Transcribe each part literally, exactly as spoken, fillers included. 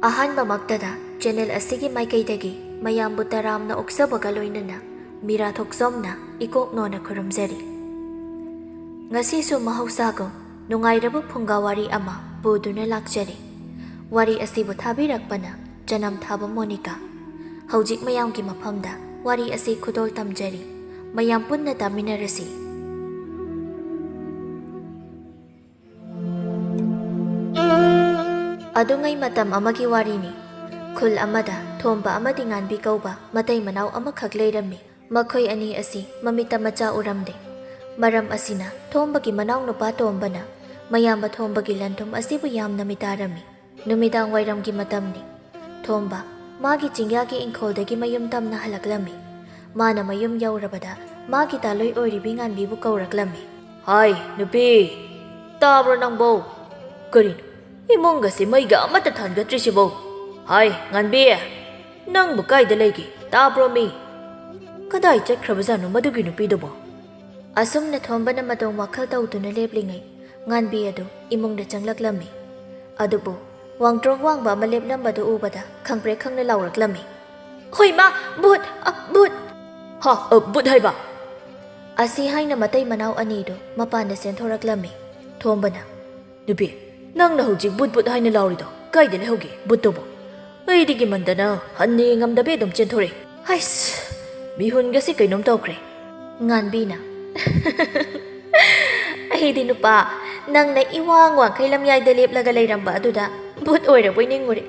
ꯑꯍꯥꯟꯕꯃꯛꯇꯗ channel ꯑꯁꯤꯒꯤ ꯃꯥꯏꯀꯩꯗꯒꯤ ꯃꯌꯥꯝꯕꯨ ꯇꯔꯥꯝꯅ ꯑꯣꯛꯆꯕꯒ ꯂꯣꯏꯅꯅ ꯃꯤꯔꯥ ꯊꯣꯛꯆꯣꯝꯅ ꯏꯀꯣꯛ ꯅꯣꯟꯅ ꯈꯨꯔꯨꯝꯖꯔꯤ꯫ ꯉꯁꯤꯁꯨ ꯃꯍꯧꯁꯥꯒꯨꯝ ꯅꯨꯡꯉꯥꯏꯔꯕ ꯐꯨꯡꯒꯥ ꯋꯥꯔꯤ ꯑꯃ ꯄꯨꯗꯨꯅ ꯂꯥꯛꯆꯔꯤ꯫ ꯋꯥꯔꯤ ꯑꯁꯤꯕꯨ ꯊꯥꯕꯤꯔꯛꯄꯅ ꯆꯅꯝ ꯊꯥꯕ ꯃꯣꯅꯤꯀꯥ꯫ ꯍꯧꯖꯤꯛ ꯃꯌꯥꯝꯒꯤ ꯃꯐꯝꯗ ꯋꯥꯔꯤ ꯑꯁꯤ ꯈꯨꯗꯣꯜ ꯇꯝꯖꯔꯤ꯫ ꯃꯌꯥꯝ ꯄꯨꯟꯅ ꯇꯥꯃꯤꯟꯅꯔꯁꯤ꯫ ꯑꯗꯨꯉꯩ ꯃꯇꯝ ꯑꯃꯒꯤ ꯋꯥꯔꯤꯅꯤ꯫ ꯈꯨꯜ ꯑꯃꯗ ꯊꯣꯝꯕ ꯑꯃꯗꯤ ꯉꯥꯟꯕꯤ ꯀꯧꯕ ꯃꯇꯩ ꯃꯅꯥꯎ ꯑꯃꯈꯛ ꯂꯩꯔꯝꯃꯤ꯫ ꯃꯈꯣꯏ ꯑꯅꯤ ꯑꯁꯤ ꯃꯃꯤꯠꯇ ꯃꯆꯥ ꯎꯔꯝꯗꯦ꯫ ꯃꯔꯝ ꯑꯁꯤꯅ ꯊꯣꯝꯕꯒꯤ ꯃꯅꯥꯎꯅꯨꯄꯥ ꯇꯣꯝꯕꯅ ꯃꯌꯥꯝꯕ ꯊꯣꯝꯕꯒꯤ ꯂꯟ ꯊꯨꯝ ꯑꯁꯤꯕꯨ ꯌꯥꯝꯅ ꯃꯤꯇꯥꯔꯝꯃꯤ꯫ ꯅꯨꯃꯤꯗꯥꯡ ꯋꯥꯏꯔꯝꯒꯤ ꯃꯇꯝꯅꯤ꯫ ꯊꯣꯝꯕ ꯃꯥꯒꯤ ꯆꯤꯡꯌꯥꯒꯤ ꯏꯪꯈꯣꯜꯗꯒꯤ ꯃꯌꯨꯝ ꯇꯝꯅ ꯍꯜꯂꯛꯂꯝꯃꯤ꯫ ꯃꯥꯅ ꯃꯌꯨꯝ ꯌꯧꯔꯕꯗ ꯃꯥꯒꯤ ꯇꯥꯂꯣꯏ ꯑꯣꯏꯔꯤꯕꯤ ꯉꯥꯟꯕꯤꯕꯨ ꯀꯧꯔꯛꯂꯝꯃꯤ꯫ "ꯍꯥꯏ, ꯅꯨꯄꯤ, ꯇꯥꯕ꯭ꯔꯣ ꯅꯪꯕꯣ? ꯀꯔꯤꯅꯣ, ꯏꯃꯨꯡꯒꯁꯤ ꯃꯩꯒ ꯑꯃꯠꯇ ꯊꯥꯟꯒꯠꯇ꯭ꯔꯤꯁꯤꯕꯣ? ꯍꯥꯏ, ꯉꯥꯟꯕꯤ, ꯅꯪꯕꯨ ꯀꯥꯏꯗ ꯂꯩꯒꯦ? ꯇꯥꯕ꯭ꯔꯣ ꯃꯤ? ꯀꯗꯥꯏ ꯆꯠꯈ꯭ꯔꯕꯖꯥꯠꯅꯣ ꯃꯗꯨꯒꯤ ꯅꯨꯄꯤꯗꯨꯕꯣ?" ꯑꯁꯨꯝꯅ ꯊꯣꯝꯕꯅ ꯃꯇꯣꯝ ꯋꯥꯈꯜ ꯇꯧꯗꯨꯅ ꯂꯦꯞꯂꯤꯉꯩ, ꯉꯥꯟꯕꯤ ꯑꯗꯨ ꯏꯃꯨꯡꯗ ꯆꯪꯂꯛꯂꯝꯃꯤ꯫ ꯑꯗꯨꯕꯨ ꯋꯥꯡꯇ꯭ꯔꯣꯛ ꯋꯥꯡꯕ ꯑꯃ ꯂꯦꯞꯂꯝꯕꯗꯨ ꯎꯕꯗ ꯈꯪꯄ꯭ꯔꯦꯛ ꯈꯪꯅ ꯂꯥꯎꯔꯛꯂꯝꯃꯤ꯫ "ꯍꯣꯏ ꯃꯥ, ꯚꯨꯠ! ꯑ, ꯚꯨꯠ!" "ꯍꯥ, ꯑ, ꯚꯨꯠ ꯍꯥꯏꯕ?" ꯑꯁꯤ ꯍꯥꯏꯅ ꯃꯇꯩ ꯃꯅꯥꯎ ꯑꯅꯤꯗꯨ ꯃꯄꯥꯟꯗ ꯆꯦꯟꯊꯣꯔꯛꯂꯝꯃꯤ꯫ ꯊꯣꯝꯕꯅ, "ꯅꯨꯄꯤ, ꯅꯪꯅ ꯍꯧꯖꯤꯛ ꯚꯨꯠ ꯚꯨꯠ ꯍꯥꯏꯅ ꯂꯥꯎꯔꯤꯗꯣ ꯀꯥꯏꯗ ꯂꯩꯍꯧꯒꯦ ꯚꯨꯠꯇꯨꯕꯣ?" "ꯑꯩꯗꯤ ꯀꯤꯃꯟꯗꯅ ꯍꯟꯅ ꯌꯦꯡꯉꯝꯗꯕꯤ ꯑꯗꯨꯝ ꯆꯦꯟꯊꯣꯔꯛꯑꯦ꯫ ꯍꯩꯁ, ꯃꯤꯍꯨꯟꯒꯁꯤ ꯀꯩꯅꯣꯝ ꯇꯧꯈ꯭ꯔꯦ꯫" ꯉꯥꯟꯕꯤꯅ, "ꯑꯩꯗꯤ ꯅꯨꯄꯥ, ꯅꯪꯅ ꯏꯋꯥꯡ ꯋꯥꯡꯈꯩ ꯂꯝꯌꯥꯏꯗ ꯂꯦꯞꯂꯒ ꯂꯩꯔꯝꯕ ꯑꯗꯨꯗ ꯚꯨꯠ ꯑꯣꯏꯔꯕꯣꯏ ꯅꯤꯡꯉꯨꯔꯦ꯫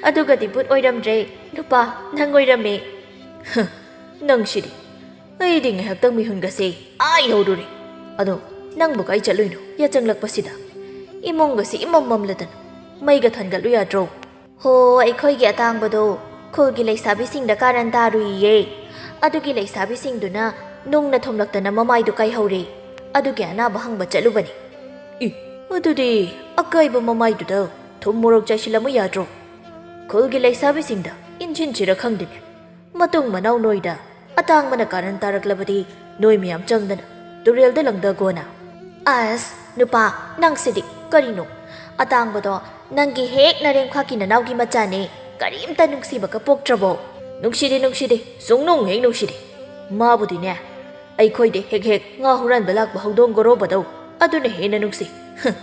ꯑꯗꯨꯒꯗꯤ ꯚꯨꯠ ꯑꯣꯏꯔꯝꯗ꯭ꯔꯦ, ꯅꯨꯄꯥ, ꯅꯪ ꯑꯣꯏꯔꯝꯃꯦ꯫" "ꯍ, ꯅꯪꯁꯤꯗꯤ꯫ ꯑꯩꯗꯤ ꯉꯥꯏꯍꯥꯛꯇꯪ ꯃꯤꯍꯨꯟꯒꯁꯦ ꯑꯥ ꯌꯧꯔꯨꯔꯦ꯫ ꯑꯗꯣ ꯅꯪꯕꯨ ꯀꯥꯏ ꯆꯠꯂꯨꯏꯅꯣ ꯌꯥꯆꯪꯂꯛꯄꯁꯤꯗ? ꯏꯃꯨꯡꯒꯁꯤ ꯏꯃꯝ ꯃꯝꯂꯗꯅ꯫ ꯃꯩꯒ ꯊꯥꯟꯒꯠꯂꯨ ꯌꯥꯗ꯭ꯔꯣ?" "ꯍꯣ, ꯑꯩꯈꯣꯏꯒꯤ ꯑꯇꯥꯡꯕꯗꯣ ꯈꯨꯜꯒꯤ ꯂꯩꯁꯥꯕꯤꯁꯤꯡꯗ ꯀꯥꯔꯟ ꯇꯥꯔꯨꯏꯌꯦ꯫ ꯑꯗꯨꯒꯤ ꯂꯩꯁꯥꯕꯤꯁꯤꯡꯗꯨꯅ ꯅꯨꯡꯅ ꯊꯣꯝꯂꯛꯇꯅ ꯃꯃꯥꯏꯗꯨ ꯀꯥꯏꯍꯧꯔꯦ꯫ ꯑꯗꯨꯒꯤ ꯑꯅꯥꯕ ꯍꯪꯕ ꯆꯠꯂꯨꯕꯅꯤ꯫" "ꯏ, ꯑꯗꯨꯗꯤ ꯑꯀꯥꯏꯕ ꯃꯃꯥꯏꯗꯨꯗ ꯊꯨꯝ ꯃꯣꯔꯣꯛ ꯆꯥꯏꯁꯤꯜꯂꯝꯃꯨ ꯌꯥꯗ꯭ꯔꯣ? ꯈꯨꯜꯒꯤ ꯂꯩꯁꯥꯕꯤꯁꯤꯡꯗ ꯏꯟꯁꯤꯟꯁꯤꯔ ꯈꯪꯗꯦꯅꯦ꯫ ꯃꯇꯨꯡ ꯃꯅꯥꯎ ꯅꯣꯏꯗ ꯑꯇꯥꯡꯕꯅ ꯀꯥꯔꯟ ꯇꯥꯔꯛꯂꯕꯗꯤ ꯅꯣꯏ ꯃꯌꯥꯝ ꯆꯪꯗꯅ ꯇꯨꯔꯦꯜꯗ ꯂꯪꯗꯒꯣꯅ꯫" "ꯑꯁ, ꯅꯨꯄꯥ, ꯅꯪꯁꯤꯗꯤ ꯀꯔꯤꯅꯣ? ꯑꯇꯥꯡꯕꯗꯣ ꯅꯪꯒꯤ ꯍꯦꯛ ꯅꯔꯦꯝꯈꯥꯛꯀꯤ ꯅꯅꯥꯎꯒꯤ ꯃꯆꯥꯅꯦ꯫ ꯀꯔꯤꯝꯇ ꯅꯨꯡꯁꯤꯕꯒ ꯄꯣꯛꯇ꯭ꯔꯕꯣ? ꯅꯨꯡꯁꯤꯗꯦ, ꯅꯨꯡꯁꯤꯗꯦ, ꯁꯨꯡꯅꯨꯡ ꯍꯦꯛ ꯅꯨꯡꯁꯤꯗꯦ꯫ ꯃꯥꯕꯨꯗꯤꯅꯦ, ꯑꯩꯈꯣꯏꯗ ꯍꯦꯛ ꯍꯦꯛ ꯉꯥ ꯍꯨꯔꯥꯟꯕ ꯂꯥꯛꯄ ꯍꯧꯗꯣꯡ ꯒꯣꯔꯣꯕꯗꯧ, ꯑꯗꯨꯅ ꯍꯦꯟꯅ ꯅꯨꯡꯁꯤ꯫ ꯍꯨꯝ꯫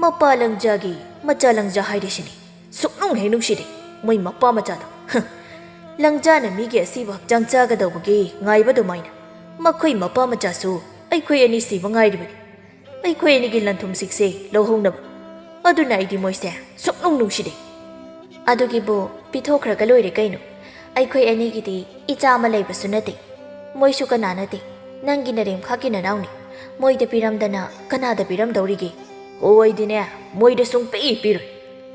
ꯃꯄꯥ ꯂꯪꯖꯥꯒꯤ ꯃꯆꯥ ꯂꯪꯖꯥ ꯍꯥꯏꯔꯤꯁꯤꯅꯤ꯫ ꯁꯨꯛꯅꯨꯡ ꯍꯦꯛ ꯅꯨꯡꯁꯤꯗꯦ, ꯃꯣꯏ ꯃꯄꯥ ꯃꯆꯥꯗꯣ꯫ ꯍꯨꯝ꯫ ꯂꯪꯖꯥꯅ ꯃꯤꯒꯤ ꯑꯁꯤꯕ ꯍꯛꯆꯥꯡ ꯆꯥꯒꯗꯧꯕꯒꯤ ꯉꯥꯏꯕ ꯑꯗꯨꯃꯥꯏꯅ ꯃꯈꯣꯏ ꯃꯄꯥ ꯃꯆꯥꯁꯨ ꯑꯩꯈꯣꯏ ꯑꯅꯤ ꯁꯤꯕ ꯉꯥꯏꯔꯤꯕꯅꯤ꯫ ꯑꯩꯈꯣꯏ ꯑꯅꯤꯒꯤ ꯂꯟꯊꯨꯝꯁꯤꯛꯁꯦ ꯂꯧꯍꯧꯅꯕ꯫ ꯑꯗꯨꯅ ꯑꯩꯗꯤ ꯃꯣꯏꯁꯦ ꯁꯨꯛꯅꯨꯡ ꯅꯨꯡꯁꯤꯗꯦ꯫ ꯑꯗꯨꯒꯤꯕꯨ ꯄꯤꯊꯣꯛꯈ꯭ꯔꯒ ꯂꯣꯏꯔꯦ ꯀꯩꯅꯣ꯫ ꯑꯩꯈꯣꯏ ꯑꯅꯤꯒꯤꯗꯤ ꯏꯆꯥ ꯑꯃ ꯂꯩꯕꯁꯨ ꯅꯠꯇꯦ, ꯃꯣꯏꯁꯨ ꯀꯅꯥ ꯅꯠꯇꯦ꯫ ꯅꯪꯒꯤ ꯅꯔꯦꯝꯈꯥꯛꯀꯤ ꯅꯅꯥꯎꯅꯤ꯫ ꯃꯣꯏꯗ ꯄꯤꯔꯝꯗꯅ ꯀꯅꯥꯗ ꯄꯤꯔꯝꯗꯧꯔꯤꯒꯦ? ꯑꯣ, ꯑꯩꯗꯤꯅꯦ, ꯃꯣꯏꯗ ꯁꯨꯡꯄꯤ ꯄꯤꯔꯣꯏ꯫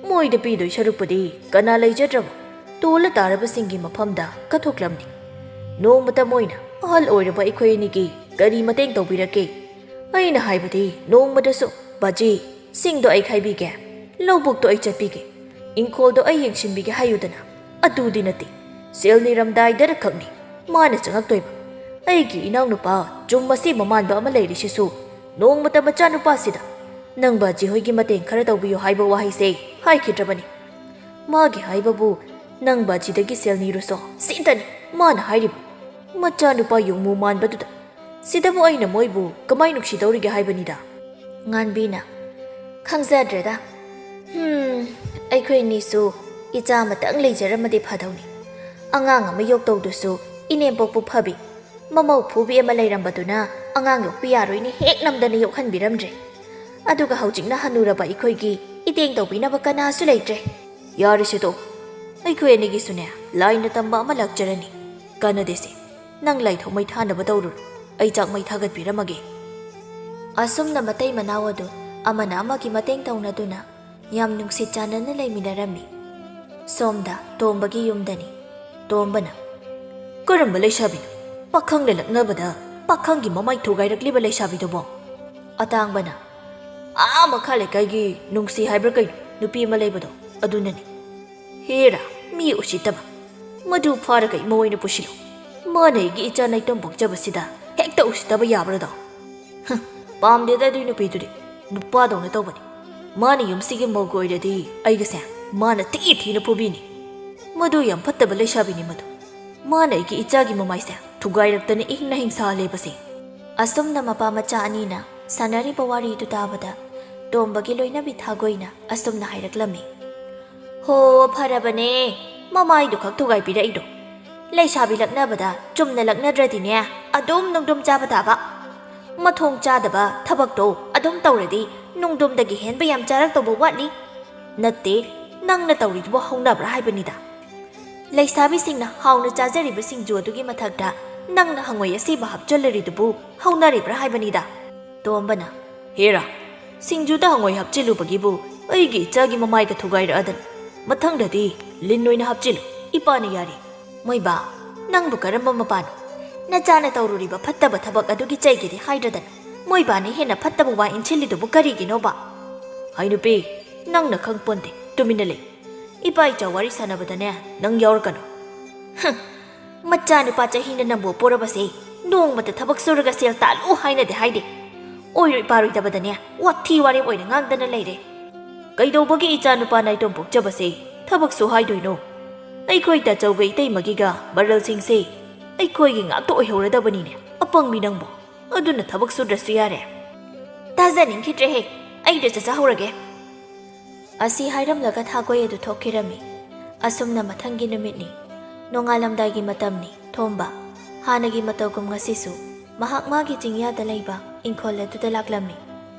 ꯃꯣꯏꯗ ꯄꯤꯗꯣꯏ ꯁꯔꯨꯛꯄꯨꯗꯤ ꯀꯅꯥ ꯂꯩꯖꯗ꯭ꯔꯕ ꯇꯣꯜꯂ ꯇꯥꯔꯕꯁꯤꯡꯒꯤ ꯃꯐꯝꯗ ꯀꯠꯊꯣꯛꯂꯝꯅꯤ꯫ ꯅꯣꯡꯃꯇ ꯃꯣꯏꯅ ꯑꯍꯜ ꯑꯣꯏꯔꯕ ꯑꯩꯈꯣꯏ ꯑꯅꯤꯒꯤ ꯀꯔꯤ ꯃꯇꯦꯡ ꯇꯧꯕꯤꯔꯛꯀꯦ? ꯑꯩꯅ ꯍꯥꯏꯕꯗꯤ ꯅꯣꯡꯃꯇꯁꯨ, "ꯕꯥꯖꯤ, ꯁꯤꯡꯗꯣ ꯑꯩ ꯈꯥꯏꯕꯤꯒꯦ, ꯂꯧꯕꯨꯛꯇꯣ ꯑꯩ ꯆꯠꯄꯤꯒꯦ, ꯏꯪꯈꯣꯜꯗꯣ ꯑꯩ ꯌꯦꯡꯁꯤꯟꯕꯤꯒꯦ" ꯍꯥꯏꯌꯨꯗꯅ꯫ ꯑꯗꯨꯗꯤ ꯅꯠꯇꯦ꯫ ꯁꯦꯜ ꯅꯤꯔꯝꯗꯥꯏꯗꯔ ꯈꯛꯅꯤ ꯃꯥꯅ ꯆꯪꯉꯛꯇꯣꯏꯕ꯫ ꯑꯩꯒꯤ ꯏꯅꯥꯎꯅꯨꯄꯥ ꯆꯨꯝ ꯑꯁꯦꯝꯕ ꯃꯥꯟꯕ ꯑꯃ ꯂꯩꯔꯤꯁꯤꯁꯨ ꯅꯣꯡꯃꯇ ꯃꯆꯥꯅꯨꯄꯥꯁꯤꯗ "ꯅꯪ ꯕꯥꯖꯤ ꯍꯣꯏꯒꯤ ꯃꯇꯦꯡ ꯈꯔ ꯇꯧꯕꯤꯌꯨ" ꯍꯥꯏꯕ ꯋꯥꯍꯩꯁꯦ ꯍꯥꯏꯈꯤꯗ꯭ꯔꯕꯅꯤ꯫ ꯃꯥꯒꯤ ꯍꯥꯏꯕꯕꯨ, "ꯅꯪ ꯕꯥꯖꯤꯗꯒꯤ ꯁꯦꯜ ꯅꯤꯔꯨꯁꯣ" ꯁꯤꯇꯅꯤ ꯃꯥꯅ ꯍꯥꯏꯔꯤꯕ꯫ ꯃꯆꯥꯅꯨꯄꯥ ꯌꯣꯡꯃꯨ ꯃꯥꯟꯕꯗꯨꯗ꯫ ꯁꯤꯗꯕꯨ ꯑꯩꯅ ꯃꯣꯏꯕꯨ ꯀꯃꯥꯏ ꯅꯨꯡꯁꯤꯗꯧꯔꯤꯒꯦ ꯍꯥꯏꯕꯅꯤꯗ꯫ ꯉꯥꯟꯕꯤꯅ, "ꯈꯪꯖꯗ꯭ꯔꯦꯗ꯫ ꯍꯝ, ꯑꯩꯈꯣꯏ ꯑꯅꯤꯁꯨ ꯏꯆꯥ ꯑꯃꯇꯪ ꯂꯩꯖꯔꯝꯃꯗꯤ ꯐꯗꯧꯅꯤ꯫ ꯑꯉꯥꯡ ꯑꯃ ꯌꯣꯛꯇꯧꯗꯨꯁꯨ ꯏꯅꯦꯝꯄꯣꯛꯄꯨ ꯐꯕꯤ, ꯃꯃꯧ ꯐꯨꯕꯤ ꯑꯃ ꯂꯩꯔꯝꯕꯗꯨꯅ ꯑꯉꯥꯡ ꯌꯣꯛꯄꯤ ꯌꯥꯔꯣꯏꯅꯦ ꯍꯦꯛ ꯅꯝꯗꯅ ꯌꯣꯛꯍꯟꯕꯤꯔꯝꯗ꯭ꯔꯦ꯫ ꯑꯗꯨꯒ ꯍꯧꯖꯤꯛꯅ ꯍꯅꯨꯔꯕ ꯑꯩꯈꯣꯏꯒꯤ ꯏꯇꯦꯡ ꯇꯧꯕꯤꯅꯕ ꯀꯅꯥꯁꯨ ꯂꯩꯇ꯭ꯔꯦ꯫" "ꯌꯥꯔꯦꯁꯦ ꯇꯣꯛ꯫ ꯑꯩꯈꯣꯏ ꯑꯅꯤꯒꯤꯁꯨꯅꯦ ꯂꯥꯏꯅ ꯇꯝꯕ ꯑꯃ ꯂꯥꯛꯆꯔꯅꯤ꯫ ꯀꯥꯟꯅꯗꯦꯁꯦ꯫ ꯅꯪ ꯂꯥꯏꯊꯣꯛ ꯃꯩ ꯊꯥꯅꯕ ꯇꯧꯔꯨꯔꯣ꯫ ꯑꯩ ꯆꯥꯛ ꯃꯩ ꯊꯥꯒꯠꯄꯤꯔꯝꯃꯒꯦ꯫" ꯑꯁꯨꯝꯅ ꯃꯇꯩ ꯃꯅꯥꯎ ꯑꯗꯨ ꯑꯃꯅ ꯑꯃꯒꯤ ꯃꯇꯦꯡ ꯇꯧꯅꯗꯨꯅ ꯌꯥꯝ ꯅꯨꯡꯁꯤ ꯆꯥꯟꯅꯅ ꯂꯩꯃꯤꯟꯅꯔꯝꯃꯤ꯫ ꯁꯣꯝꯗ ꯇꯣꯝꯕꯒꯤ ꯌꯨꯝꯗꯅꯤ꯫ ꯇꯣꯝꯕꯅ, "ꯀꯔꯝꯕ ꯂꯩꯁꯥꯕꯤꯅꯣ? ꯄꯥꯈꯪꯅ ꯂꯛꯅꯕꯗ ꯄꯥꯈꯪꯒꯤ ꯃꯃꯥꯏ ꯊꯨꯒꯥꯏꯔꯛꯂꯤꯕ ꯂꯩꯁꯥꯕꯤꯗꯨꯕꯣ?" ꯑꯇꯥꯡꯕꯅ, "ꯑꯥ ꯃꯈꯥ ꯂꯩꯀꯥꯏꯒꯤ ꯅꯨꯡꯁꯤ ꯍꯥꯏꯕ꯭ꯔꯥ ꯀꯩꯅꯣ, ꯅꯨꯄꯤ ꯑꯃ ꯂꯩꯕꯗꯣ, ꯑꯗꯨꯅꯅꯤ꯫" "ꯍꯦꯔꯥ, ꯃꯤ ꯎꯁꯤꯠꯇꯕ꯫ ꯃꯗꯨ ꯐꯥꯔꯒ ꯏꯃꯧ ꯑꯣꯏꯅ ꯄꯨꯁꯤꯜꯂꯨ꯫ ꯃꯥꯅ ꯑꯩꯒꯤ ꯏꯆꯥ ꯅꯥꯏꯇꯣꯝ ꯄꯣꯛꯆꯕꯁꯤꯗ ꯍꯦꯛꯇ ꯎꯁꯤꯠꯇꯕ ꯌꯥꯕ꯭ꯔꯗꯣ? ꯍꯨꯝ, ꯄꯥꯝꯗꯦꯗ ꯑꯗꯨꯏ ꯅꯨꯄꯤꯗꯨꯗꯤ꯫ ꯅꯨꯄꯥꯗꯧꯅ ꯇꯧꯕꯅꯤ꯫ ꯃꯥꯅ ꯌꯨꯝꯁꯤꯒꯤ ꯃꯧꯒ ꯑꯣꯏꯔꯗꯤ ꯑꯩꯒꯁꯦ ꯃꯥꯅ ꯊꯤ ꯊꯤꯅ ꯐꯨꯕꯤꯅꯤ꯫ ꯃꯗꯨ ꯌꯥꯝ ꯐꯠꯇꯕ ꯂꯩꯁꯥꯕꯤꯅꯤ ꯃꯗꯨ꯫ ꯃꯥꯅ ꯑꯩꯒꯤ ꯏꯆꯥꯒꯤ ꯃꯃꯥꯏꯁꯦ ꯊꯨꯒꯥꯏꯔꯛꯇꯅ ꯏꯍꯤꯡ ꯅꯥꯍꯤꯡ ꯁꯥꯍꯜꯂꯦꯕꯁꯦ꯫ ꯑꯁꯨꯝꯅ ꯃꯄꯥ ꯃꯆꯥ ꯑꯅꯤꯅ ꯁꯥꯟꯅꯔꯤꯕ ꯋꯥꯔꯤꯗꯨ ꯇꯥꯕꯗ ꯇꯣꯝꯕꯒꯤ ꯂꯣꯏꯅꯕꯤ ꯊꯥꯒꯣꯏꯅ ꯑꯁꯨꯝꯅ ꯍꯥꯏꯔꯛꯂꯝꯃꯤ꯫ ꯍꯣ, ꯐꯔꯕꯅꯦ꯫ ꯃꯃꯥꯏꯗꯨ ꯈꯛ ꯊꯨꯒꯥꯏꯕꯤꯔꯛꯏꯗꯣ꯫ ꯂꯩꯁꯥꯕꯤ ꯂꯛꯅꯕꯗ ꯆꯨꯝꯅ ꯂꯛꯅꯗ꯭ꯔꯗꯤꯅꯦ, ꯑꯗꯨꯝ ꯅꯨꯡꯗꯨꯝ ꯆꯥꯕ ꯇꯥꯕ꯫ ꯃꯊꯣꯡ ꯆꯥꯗꯕ ꯊꯕꯛꯇꯣ ꯑꯗꯨꯝ ꯇꯧꯔꯗꯤ ꯅꯨꯡꯗꯨꯝꯗꯒꯤ ꯍꯦꯟꯕ ꯌꯥꯝ ꯆꯥꯔꯛꯇꯧꯕ ꯋꯥꯠꯂꯤ꯫ ꯅꯠꯇꯦ, ꯅꯪꯅ ꯇꯧꯔꯤꯗꯨꯕꯨ ꯍꯧꯅꯕ꯭ꯔꯥ ꯍꯥꯏꯕꯅꯤꯗ꯫ ꯂꯩꯁꯥꯕꯤꯁꯤꯡꯅ ꯍꯥꯎꯅ ꯆꯥꯖꯔꯤꯕ ꯁꯤꯡꯖꯨ ꯑꯗꯨꯒꯤ ꯃꯊꯛꯇ ꯅꯪꯅ ꯍꯪꯉꯣꯏ ꯑꯁꯤꯕ ꯍꯥꯞꯆꯜꯂꯔꯤꯗꯨꯕꯨ ꯍꯧꯅꯔꯤꯕ꯭ꯔꯥ ꯍꯥꯏꯕꯅꯤꯗ꯫ ꯇꯣꯝꯕꯅ, ꯍꯦꯔꯥ, ꯁꯤꯡꯖꯨꯗ ꯍꯪꯉꯣꯏ ꯍꯥꯞꯆꯤꯜꯂꯨꯕꯒꯤꯕꯨ ꯑꯩꯒꯤ ꯏꯆꯥꯒꯤ ꯃꯃꯥꯏꯒ ꯊꯨꯒꯥꯏꯔꯛꯑꯗꯅ꯫ ꯃꯊꯪꯗꯗꯤ ꯂꯤꯟ ꯑꯣꯏꯅ ꯍꯥꯞꯆꯤꯜꯂꯨ, ꯏꯄꯥꯅ ꯌꯥꯔꯦ꯫ ꯃꯣꯏꯕꯥ, ꯅꯪꯕꯨ ꯀꯔꯝꯕ ꯃꯄꯥꯅꯣ? ꯅꯆꯥꯅ ꯇꯧꯔꯨꯔꯤꯕ ꯐꯠꯇꯕ ꯊꯕꯛ ꯑꯗꯨꯒꯤ ꯆꯩꯒꯦꯗꯤ ꯍꯥꯏꯗ꯭ꯔꯗꯅ ꯃꯣꯏꯕꯥꯅ ꯍꯦꯟꯅ ꯐꯠꯇꯕ ꯋꯥ ꯏꯟꯁꯤꯜꯂꯤꯗꯨꯕꯨ ꯀꯔꯤꯒꯤꯅꯣꯕ? ꯍꯩ ꯅꯨꯄꯤ, ꯅꯪꯅ ꯈꯪꯄꯣꯟꯗꯦ, ꯇꯨꯃꯤꯟꯅ ꯂꯩ꯫ ꯏꯄꯥ ꯏꯆꯥ ꯋꯥꯔꯤ ꯁꯥꯟꯅꯕꯗꯅꯦ ꯅꯪ ꯌꯥꯎꯔꯛꯀꯅꯨ꯫ ꯍꯨꯝ, ꯃꯆꯥꯅꯨꯄꯥ ꯆꯍꯤꯅ ꯅꯝꯕꯣ ꯄꯣꯔꯕꯁꯦ ꯅꯣꯡꯃꯇ ꯊꯕꯛ ꯁꯨꯔꯒ ꯁꯦꯜ ꯇꯥꯜꯂꯨ ꯍꯥꯏꯅꯗꯤ ꯍꯥꯏꯗꯦ꯫ ꯑꯣꯏꯔꯣꯏ ꯄꯥꯔꯣꯏꯗꯕꯗꯅꯦ ꯋꯥꯊꯤ ꯋꯥꯔꯦꯝ ꯑꯣꯏꯅ ꯉꯥꯡꯗꯅ ꯂꯩꯔꯦ꯫ ꯀꯩꯗꯧꯕꯒꯤ ꯏꯆꯥꯅꯨꯄꯥ ꯅꯥꯏꯇꯣꯝ ꯄꯣꯛꯆꯕꯁꯦ ꯊꯕꯛ ꯁꯨ ꯍꯥꯏꯗꯣꯏꯅꯣ? ꯑꯩꯈꯣꯏ ꯇꯥꯆꯧꯒ ꯏꯇꯩꯃꯒꯤꯒ ꯃꯔꯜꯁꯤꯡꯁꯦ ꯑꯩꯈꯣꯏꯒꯤ ꯉꯥꯛꯇ ꯑꯣꯏꯍꯧꯔꯗꯕꯅꯤꯅꯦ, ꯑꯄꯪꯕꯤ ꯅꯪꯕꯣ꯫ ꯑꯗꯨꯅ ꯊꯕꯛ ꯁꯨꯗ꯭ꯔꯁꯨ ꯌꯥꯔꯦ꯫ ꯇꯥꯖꯅꯤꯡꯈꯤꯗ꯭ꯔꯦꯍꯦ, ꯑꯩꯗ ꯆꯠꯆꯍꯧꯔꯒꯦ꯫ ꯑꯁꯤ ꯍꯥꯏꯔꯝꯂꯒ ꯊꯥꯒꯣꯏ ꯑꯗꯨ ꯊꯣꯛꯈꯤꯔꯝꯃꯤ꯫ ꯑꯁꯨꯝꯅ ꯃꯊꯪꯒꯤ ꯅꯨꯃꯤꯠꯅꯤ꯫ ꯅꯣꯡꯉꯥꯜꯂꯝꯗꯥꯏꯒꯤ ꯃꯇꯝꯅꯤ꯫ ꯊꯣꯝꯕ, ꯍꯥꯟꯅꯒꯤ ꯃꯇꯧꯒꯨꯝ ꯉꯁꯤꯁꯨ ꯃꯍꯥꯛ ꯃꯥꯒꯤ ꯆꯤꯡꯌꯥꯗ ꯂꯩꯕ ꯏꯪꯈꯣꯜ ꯑꯗꯨꯗ ꯂꯥꯛꯂꯝꯃꯤ꯫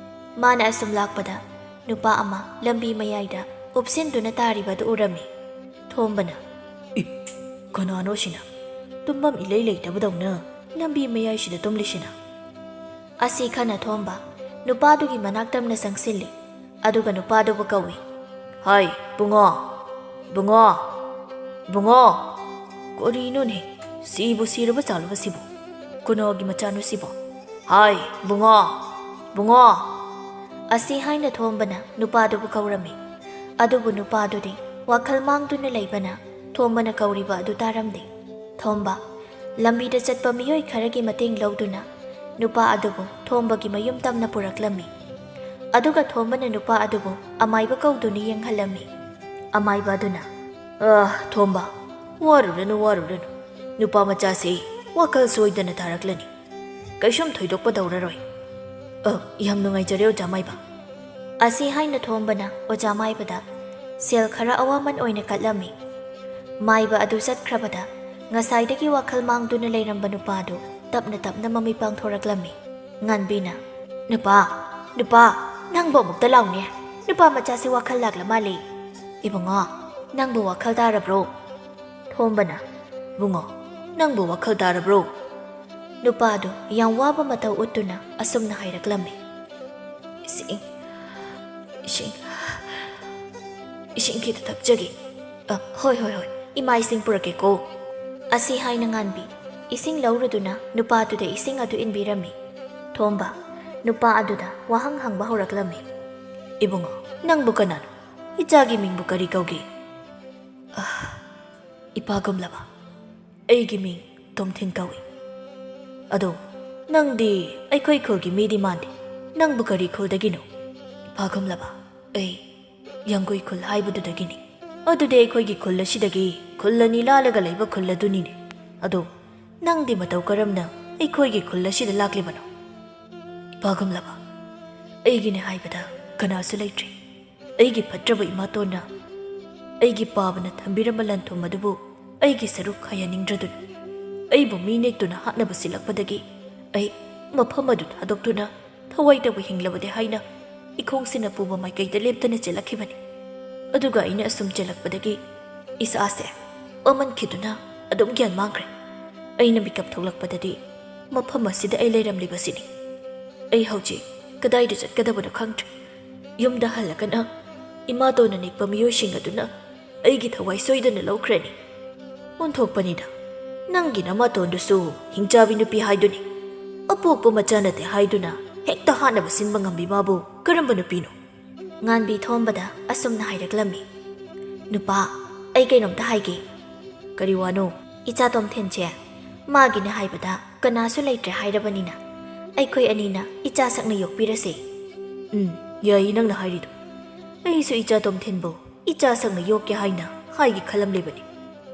ꯃꯥꯅ ꯑꯁꯨꯝ ꯂꯥꯛꯄꯗ ꯅꯨꯄꯥ ꯑꯃ ꯂꯝꯕꯤ ꯃꯌꯥꯏꯗ ꯎꯞꯁꯤꯟꯗꯨꯅ ꯇꯥꯔꯤꯕ ꯑꯗꯨ ꯎꯔꯝꯃꯤ꯫ ꯊꯣꯝꯕꯅ, "ꯏ, ꯀꯅꯥꯅꯣ ꯁꯤꯅ? ꯇꯨꯝꯐꯝ ꯏꯂꯩ ꯂꯩꯇꯕꯗꯧꯅ ꯂꯝꯕꯤ ꯃꯌꯥꯏꯁꯤꯗ ꯇꯨꯝꯂꯤꯁꯤꯅ?" ꯑꯁꯤ ꯈꯟꯅ ꯊꯣꯝꯕ ꯅꯨꯄꯥꯗꯨꯒꯤ ꯃꯅꯥꯛ ꯇꯝꯅ ꯆꯪꯁꯤꯜꯂꯤ꯫ ꯑꯗꯨꯒ ꯅꯨꯄꯥꯗꯨꯕꯨ ꯀꯧꯏ꯫ "ꯍꯥꯏ, ꯏꯕꯨꯡꯉꯣ! ꯏꯕꯨꯡꯉꯣ! ꯏꯕꯨꯡꯉꯣ!" ꯀꯔꯤꯅꯣꯅꯦ? ꯁꯤꯕꯨ ꯁꯤꯔꯕ ꯆꯥꯂꯨꯕ ꯁꯤꯕꯨ? ꯀꯅꯥꯒꯤ ꯃꯆꯥꯅꯣ ꯁꯤꯕꯣ? "ꯍꯥꯏ, ꯏꯕꯨꯡꯉꯣ! ꯏꯕꯨꯡꯉꯣ!" ꯑꯁꯤ ꯍꯥꯏꯅ ꯊꯣꯝꯕꯅ ꯅꯨꯄꯥꯗꯨꯕꯨ ꯀꯧꯔꯝꯃꯤ꯫ ꯑꯗꯨꯕꯨ ꯅꯨꯄꯥꯗꯨꯗꯤ ꯋꯥꯈꯜ ꯃꯥꯡꯗꯨꯅ ꯂꯩꯕꯅ ꯊꯣꯝꯕꯅ ꯀꯧꯔꯤꯕ ꯑꯗꯨ ꯇꯥꯔꯝꯗꯦ꯫ ꯊꯣꯝꯕ ꯂꯝꯕꯤꯗ ꯆꯠꯄ ꯃꯤꯑꯣꯏ ꯈꯔꯒꯤ ꯃꯇꯦꯡ ꯂꯧꯗꯨꯅ ꯅꯨꯄꯥ ꯑꯗꯨꯕꯨ ꯊꯣꯝꯕꯒꯤ ꯃꯌꯨꯝ ꯇꯝꯅ ꯄꯨꯔꯛꯂꯝꯃꯤ꯫ ꯑꯗꯨꯒ ꯊꯣꯝꯕꯅ ꯅꯨꯄꯥ ꯑꯗꯨꯕꯨ ꯑꯃꯥꯏꯕ ꯀꯧꯗꯨꯅ ꯌꯦꯡꯍꯜꯂꯝꯃꯤ꯫ ꯑꯃꯥꯏꯕ ꯑꯗꯨꯅ, "ꯑꯥ, ꯊꯣꯝꯕ, ꯋꯥꯔꯨꯔꯅꯨ, ꯋꯥꯔꯨꯔꯅꯨ꯫ ꯅꯨꯄꯥ ꯃꯆꯥꯁꯤ ꯋꯥꯈꯜ ꯁꯣꯏꯗꯅ ꯇꯥꯔꯛꯂꯅꯤ꯫ ꯀꯩꯁꯨꯝ ꯊꯣꯏꯗꯣꯛꯄ ꯇꯧꯔꯔꯣꯏ꯫ ꯑ, ꯌꯥꯝ ꯅꯨꯡꯉꯥꯏꯖꯔꯦ, ꯑꯣꯖꯥ ꯃꯥꯏꯕ꯫" ꯑꯁꯤ ꯍꯥꯏꯅ ꯊꯣꯝꯕꯅ ꯑꯣꯖꯥ ꯃꯥꯏꯕꯗ ꯁꯦꯜ ꯈꯔ ꯑꯋꯥꯃꯟ ꯑꯣꯏꯅ ꯀꯠꯂꯝꯃꯤ꯫ ꯃꯥꯏꯕ ꯑꯗꯨ ꯆꯠꯈ꯭ꯔꯕꯗ ꯉꯁꯥꯏꯗꯒꯤ ꯋꯥꯈꯜ ꯃꯥꯡꯗꯨꯅ ꯂꯩꯔꯝꯕ ꯅꯨꯄꯥꯗꯨ ꯇꯞꯅ ꯇꯞꯅ ꯃꯃꯤꯠ ꯄꯥꯡꯊꯣꯔꯛꯂꯝꯃꯤ꯫ ꯉꯥꯟꯕꯤꯅ, "ꯅꯨꯄꯥ, ꯅꯨꯄꯥ, ꯅꯪꯕꯨ ꯑꯃꯨꯛꯇ ꯂꯥꯎꯅꯦ꯫ ꯅꯨꯄꯥ ꯃꯆꯥꯁꯤ ꯋꯥꯈꯜ ꯂꯥꯛꯂ ꯃꯥꯜꯂꯦ꯫ ꯏꯕꯨꯡꯉꯣ, ꯅꯪꯕꯨ ꯋꯥꯈꯜ ꯇꯥꯔꯕ꯭ꯔꯣ?" ꯊꯣꯝꯕꯅ, "ꯏꯕꯨꯡꯉꯣ, ꯅꯪꯕꯨ ꯋꯥꯈꯜ ꯇꯥꯔꯕ꯭ꯔꯣ?" ꯅꯨꯄꯥꯗꯨ ꯌꯥꯝ ꯋꯥꯕ ꯃꯇꯧ ꯎꯠꯇꯨꯅ ꯑꯁꯨꯝꯅ ꯍꯥꯏꯔꯛꯂꯝꯃꯤ, "ꯏꯁꯤꯡ, ꯏꯁꯤꯡ, ꯏꯁꯤꯡ ꯈꯤꯇ ꯊꯛꯆꯒꯦ꯫ ꯑ, ꯍꯣꯏ, ꯍꯣꯏ, ꯍꯣꯏ, ꯏꯃꯥ ꯏꯁꯤꯡ ꯄꯨꯔꯛꯀꯦꯀꯣ꯫" ꯑꯁꯤ ꯍꯥꯏꯅ ꯉꯥꯟꯕꯤ ꯏꯁꯤꯡ ꯂꯧꯔꯨꯗꯨꯅ ꯅꯨꯄꯥꯗꯨꯗ ꯏꯁꯤꯡ ꯑꯗꯨ ꯏꯟꯕꯤꯔꯝꯃꯤ꯫ ꯊꯣꯝꯕ ꯅꯨꯄꯥ ꯑꯗꯨꯗ ꯋꯥꯍꯪ ꯍꯪꯕ ꯍꯧꯔꯛꯂꯝꯃꯤ꯫ "ꯏꯕꯨꯡꯉꯣ, ꯅꯪꯕꯨ ꯀꯅꯥꯅꯣ? ꯏꯆꯥꯒꯤ ꯃꯤꯡꯕꯨ ꯀꯔꯤ ꯀꯧꯒꯦ?" "ꯑ, ꯏꯄꯥꯒꯨꯝꯂꯕ, ꯑꯩꯒꯤ ꯃꯤꯡ ꯇꯣꯝꯊꯤꯟ ꯀꯧꯏ꯫ ꯑꯗꯣ ꯅꯪꯗꯤ ꯑꯩꯈꯣꯏ ꯈꯨꯜꯒꯤ ꯃꯤꯗꯤ ꯃꯥꯟꯗꯦ꯫ ꯅꯪꯕꯨ ꯀꯔꯤ ꯈꯨꯜꯗꯒꯤꯅꯣ?" "ꯏꯄꯥꯒꯨꯝꯂꯕ, ꯑꯩ ꯌꯥꯡꯒꯨꯏ ꯈꯨꯜ ꯍꯥꯏꯕꯗꯨꯗꯒꯤꯅꯤ꯫" "ꯑꯗꯨꯗꯤ ꯑꯩꯈꯣꯏꯒꯤ ꯈꯨꯜ ꯑꯁꯤꯗꯒꯤ ꯈꯨꯜ ꯑꯅꯤ ꯂꯥꯜꯂꯒ ꯂꯩꯕ ꯈꯨꯜ ꯑꯗꯨꯅꯤꯅꯦ꯫ ꯑꯗꯣ ꯅꯪꯗꯤ ꯃꯇꯧ ꯀꯔꯝꯅ ꯑꯩꯈꯣꯏꯒꯤ ꯈꯨꯜ ꯑꯁꯤꯗ ꯂꯥꯛꯂꯤꯕꯅꯣ?" "ꯏꯄꯥꯒꯨꯝꯂꯕ, ꯑꯩꯒꯤꯅꯦ ꯍꯥꯏꯕꯗ ꯀꯅꯥꯁꯨ ꯂꯩꯇ꯭ꯔꯤ꯫ ꯑꯩꯒꯤ ꯐꯠꯇ꯭ꯔꯕ ꯏꯃꯥꯇꯣꯟꯅ ꯑꯩꯒꯤ ꯄꯥꯕꯅ ꯊꯝꯕꯤꯔꯝꯕ ꯂꯟ ꯊꯨꯝ ꯑꯗꯨꯕꯨ ꯑꯩꯒꯤ ꯁꯔꯨꯛ ꯈꯥꯏꯍꯟꯅꯤꯡꯗ꯭ꯔꯗꯨꯅ ꯑꯩꯕꯨ ꯃꯤ ꯅꯦꯛꯇꯨꯅ ꯍꯥꯠꯅꯕ ꯁꯤꯜꯂꯛꯄꯗꯒꯤ ꯑꯩ ꯃꯐꯝ ꯑꯗꯨ ꯊꯥꯗꯣꯛꯇꯨꯅ ꯊꯋꯥꯏꯇꯕꯨ ꯍꯤꯡꯂꯕꯗꯤ ꯍꯥꯏꯅ ꯏꯈꯣꯡꯁꯤꯅ ꯄꯨꯕ ꯃꯥꯏꯀꯩꯗ ꯂꯦꯞꯇꯅ ꯆꯦꯜꯂꯛꯈꯤꯕꯅꯤ꯫ ꯑꯗꯨꯒ ꯑꯩꯅ ꯑꯁꯨꯝ ꯆꯦꯜꯂꯛꯄꯗꯒꯤ ꯏꯁꯥꯁꯦ ꯋꯥꯃꯟꯈꯤꯗꯨꯅ ꯑꯗꯨꯝ ꯒ꯭ꯌꯥꯟ ꯃꯥꯡꯈ꯭ꯔꯦ꯫ ꯑꯩꯅ ꯃꯤꯀꯞ ꯊꯣꯛꯂꯛꯄꯗꯗꯤ ꯃꯐꯝ ꯑꯁꯤꯗ ꯑꯩ ꯂꯩꯔꯝꯂꯤꯕꯁꯤꯅꯤ꯫ ꯑꯩ ꯍꯧꯖꯤꯛ ꯀꯗꯥꯏꯗ ꯆꯠꯀꯗꯕꯅꯣ ꯈꯪꯗ꯭ꯔꯦ꯫ ꯌꯨꯝꯗ ꯍꯜꯂꯒꯅ ꯏꯃꯥꯇꯣꯟꯅ ꯅꯦꯛꯄ ꯃꯤꯑꯣꯏꯁꯤꯡ ꯑꯗꯨꯅ ꯑꯩꯒꯤ ꯊꯋꯥꯏ ꯁꯣꯏꯗꯅ ꯂꯧꯈ꯭ꯔꯅꯤ꯫ ꯑꯣꯟꯊꯣꯛꯄꯅꯤꯗ, ꯅꯪꯒꯤ ꯅꯃꯥꯇꯣꯟꯗꯨꯁꯨ ꯍꯤꯡꯆꯥꯕꯤ ꯅꯨꯄꯤ ꯍꯥꯏꯗꯨꯅꯤ꯫ ꯑꯄꯣꯛꯄ ꯃꯆꯥ ꯅꯠꯇꯦ ꯍꯥꯏꯗꯨꯅ ꯍꯦꯛꯇ ꯍꯥꯠꯅꯕ ꯁꯤꯟꯕ ꯉꯝꯕꯤ ꯃꯥꯕꯨ ꯀꯔꯝꯕ ꯅꯨꯄꯤꯅꯣ?" ꯉꯥꯟꯕꯤ ꯊꯣꯝꯕꯗ ꯑꯁꯨꯝꯅ ꯍꯥꯏꯔꯛꯂꯝꯃꯤ, "ꯅꯨꯄꯥ, ꯑꯩ ꯀꯩꯅꯣꯝꯇ ꯍꯥꯏꯒꯦ꯫" "ꯀꯔꯤ ꯋꯥꯅꯣ?" "ꯏꯆꯥ ꯇꯣꯝꯊꯤꯟꯁꯦ ꯃꯥꯒꯤꯅꯦ ꯍꯥꯏꯕꯗ ꯀꯅꯥꯁꯨ ꯂꯩꯇ꯭ꯔꯦ ꯍꯥꯏꯔꯕꯅꯤꯅ ꯑꯩꯈꯣꯏ ꯑꯅꯤꯅ ꯏꯆꯥ ꯁꯛꯅ ꯌꯣꯛꯄꯤꯔꯁꯦ꯫" ꯎꯝ, ꯌꯥꯏ ꯅꯪꯅ ꯍꯥꯏꯔꯤꯗꯣ꯫ ꯑꯩꯁꯨ ꯏꯆꯥ ꯇꯣꯝꯊꯤꯟꯕꯨ ꯏꯆꯥ ꯁꯛꯅ ꯌꯣꯛꯀꯦ ꯍꯥꯏꯅ ꯍꯥꯏꯒꯦ ꯈꯜꯂꯝꯂꯤꯕꯅꯤ꯫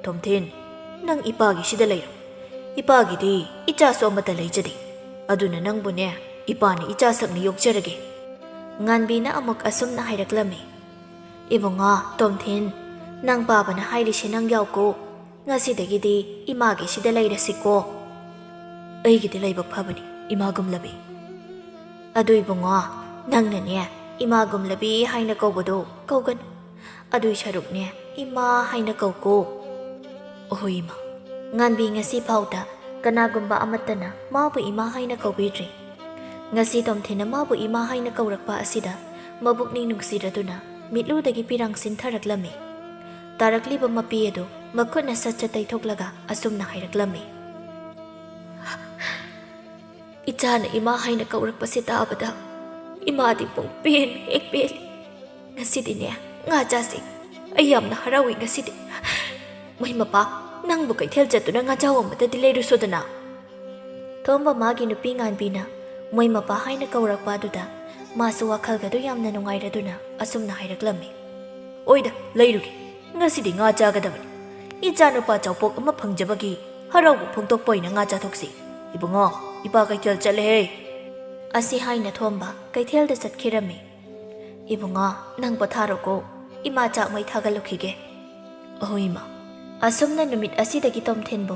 ꯇꯣꯝꯊꯤꯟ, ꯅꯪ ꯏꯄꯥꯒꯤꯁꯤꯗ ꯂꯩꯔꯣ꯫ ꯏꯄꯥꯒꯤꯗꯤ ꯏꯆꯥꯁꯨ ꯑꯃꯠꯇ ꯂꯩꯖꯗꯦ꯫ ꯑꯗꯨꯅ ꯅꯪꯕꯨꯅꯦ, ꯏꯄꯥꯅ ꯏꯆꯥ ꯁꯛꯅ ꯌꯣꯛꯆꯔꯒꯦ꯫ ꯉꯥꯟꯕꯤꯅ ꯑꯃꯨꯛ ꯑꯁꯨꯝꯅ ꯍꯥꯏꯔꯛꯂꯝꯃꯤ, "ꯏꯕꯨꯡꯉꯣ ꯇꯣꯝꯊꯤꯟ, ꯅꯪ ꯄꯥꯕꯅ ꯍꯥꯏꯔꯤꯁꯦ ꯅꯪ ꯌꯥꯎꯀꯣ꯫ ꯉꯁꯤꯗꯒꯤꯗꯤ ꯏꯃꯥꯒꯤꯁꯤꯗ ꯂꯩꯔꯁꯤꯀꯣ꯫" "ꯑꯩꯒꯤꯗꯤ ꯂꯥꯏꯕꯛ ꯐꯕꯅꯤ, ꯏꯃꯥ ꯒꯨꯝꯂꯕꯤ꯫" "ꯑꯗꯨ ꯏꯕꯨꯡꯉꯣ, ꯅꯪꯅꯅꯦ ꯏꯃꯥ ꯒꯨꯝꯂꯕꯤ ꯍꯥꯏꯅ ꯀꯧꯕꯗꯣ ꯀꯧꯒꯅꯨ꯫ ꯑꯗꯨꯏ ꯁꯔꯨꯛꯅꯦ ꯏꯃꯥ ꯍꯥꯏꯅ ꯀꯧꯀꯣ꯫" "ꯑꯍꯣꯏ ꯏꯃꯥ꯫" ꯉꯥꯟꯕꯤ ꯉꯁꯤ ꯐꯥꯎꯗ ꯀꯅꯥꯒꯨꯝꯕ ꯑꯃꯠꯇꯅ ꯃꯥꯕꯨ ꯏꯃꯥ ꯍꯥꯏꯅ ꯀꯧꯕꯤꯗ꯭ꯔꯤ꯫ ꯉꯁꯤ ꯇꯣꯝꯊꯤꯟꯅ ꯃꯥꯕꯨ ꯏꯃꯥ ꯍꯥꯏꯅ ꯀꯧꯔꯛꯄ ꯑꯁꯤꯗ ꯃꯕꯨꯛꯅꯤꯡ ꯅꯨꯡꯁꯤꯔꯗꯨꯅ ꯃꯤꯠꯂꯨꯗꯒꯤ ꯄꯤꯔꯥꯡ ꯁꯤꯟꯊꯔꯛꯂꯝꯃꯤ꯫ ꯇꯥꯔꯛꯂꯤꯕ ꯃꯄꯤ ꯑꯗꯨ ꯃꯈꯨꯠꯅ ꯁꯠ ꯁꯠ ꯇꯩꯊꯣꯛꯂꯒ ꯑꯁꯨꯝꯅ ꯍꯥꯏꯔꯛꯂꯝꯃꯤ, "ꯏꯆꯥꯅ ꯏꯃꯥ ꯍꯥꯏꯅ ꯀꯧꯔꯛꯄꯁꯤ ꯇꯥꯕꯗ ꯏꯃꯥꯗꯤ ꯄꯨꯡ ꯄꯦꯟ ꯍꯦꯛ ꯄꯦꯜꯂꯤ꯫ ꯉꯁꯤꯗꯤꯅꯦ ꯉꯥ ꯆꯥꯁꯤ꯫ ꯑꯩ ꯌꯥꯝꯅ ꯍꯔꯥꯎꯏ ꯉꯁꯤꯗꯤ꯫ ꯃꯣꯏ ꯃꯄꯥ, ꯅꯪꯕꯨ ꯀꯩꯊꯦꯜ ꯆꯠꯇꯨꯅ ꯉꯥ ꯆꯥꯎ ꯑꯃꯇꯗꯤ ꯂꯩꯔꯨꯁꯣꯗꯅ꯫" ꯊꯣꯝꯕ ꯃꯥꯒꯤ ꯅꯨꯄꯤ ꯉꯥꯟꯕꯤꯅ ꯃꯣꯏ ꯃꯄꯥ ꯍꯥꯏꯅ ꯀꯧꯔꯛꯄ ꯑꯗꯨꯗ ꯃꯥꯁꯨ ꯋꯥꯈꯜꯒꯗꯨ ꯌꯥꯝꯅ ꯅꯨꯡꯉꯥꯏꯔꯗꯨꯅ ꯑꯁꯨꯝꯅ ꯍꯥꯏꯔꯛꯂꯝꯃꯤ, "ꯑꯣꯏꯗ, ꯂꯩꯔꯨꯒꯦ꯫ ꯉꯁꯤꯗꯤ ꯉꯥ ꯆꯥꯒꯗꯕꯅꯤ꯫ ꯏꯆꯥꯅꯨꯄꯥ ꯆꯥꯎꯄꯣꯛ ꯑꯃ ꯐꯪꯖꯕꯒꯤ ꯍꯔꯥꯎꯕ ꯐꯣꯡꯗꯣꯛꯄ ꯑꯣꯏꯅ ꯉꯥ ꯆꯥꯊꯣꯛꯁꯤ꯫ ꯏꯕꯨꯡꯉꯣ, ꯏꯄꯥ ꯀꯩꯊꯦꯜ ꯆꯠꯂꯦꯍꯦ꯫" ꯑꯁꯤ ꯍꯥꯏꯅ ꯊꯣꯝꯕ ꯀꯩꯊꯦꯜꯗ ꯆꯠꯈꯤꯔꯝꯃꯤ꯫ "ꯏꯕꯨꯡꯉꯣ, ꯅꯪ ꯄꯣꯊꯥꯔꯣꯀꯣ꯫ ꯏꯃꯥ ꯆꯥꯛ ꯃꯩ ꯊꯥꯒꯠꯂꯨꯈꯤꯒꯦ꯫" "ꯑꯍꯣꯏ ꯏꯃꯥ꯫" ꯑꯁꯨꯝꯅ ꯅꯨꯃꯤꯠ ꯑꯁꯤꯗꯒꯤ ꯇꯣꯝꯊꯤꯟꯕꯨ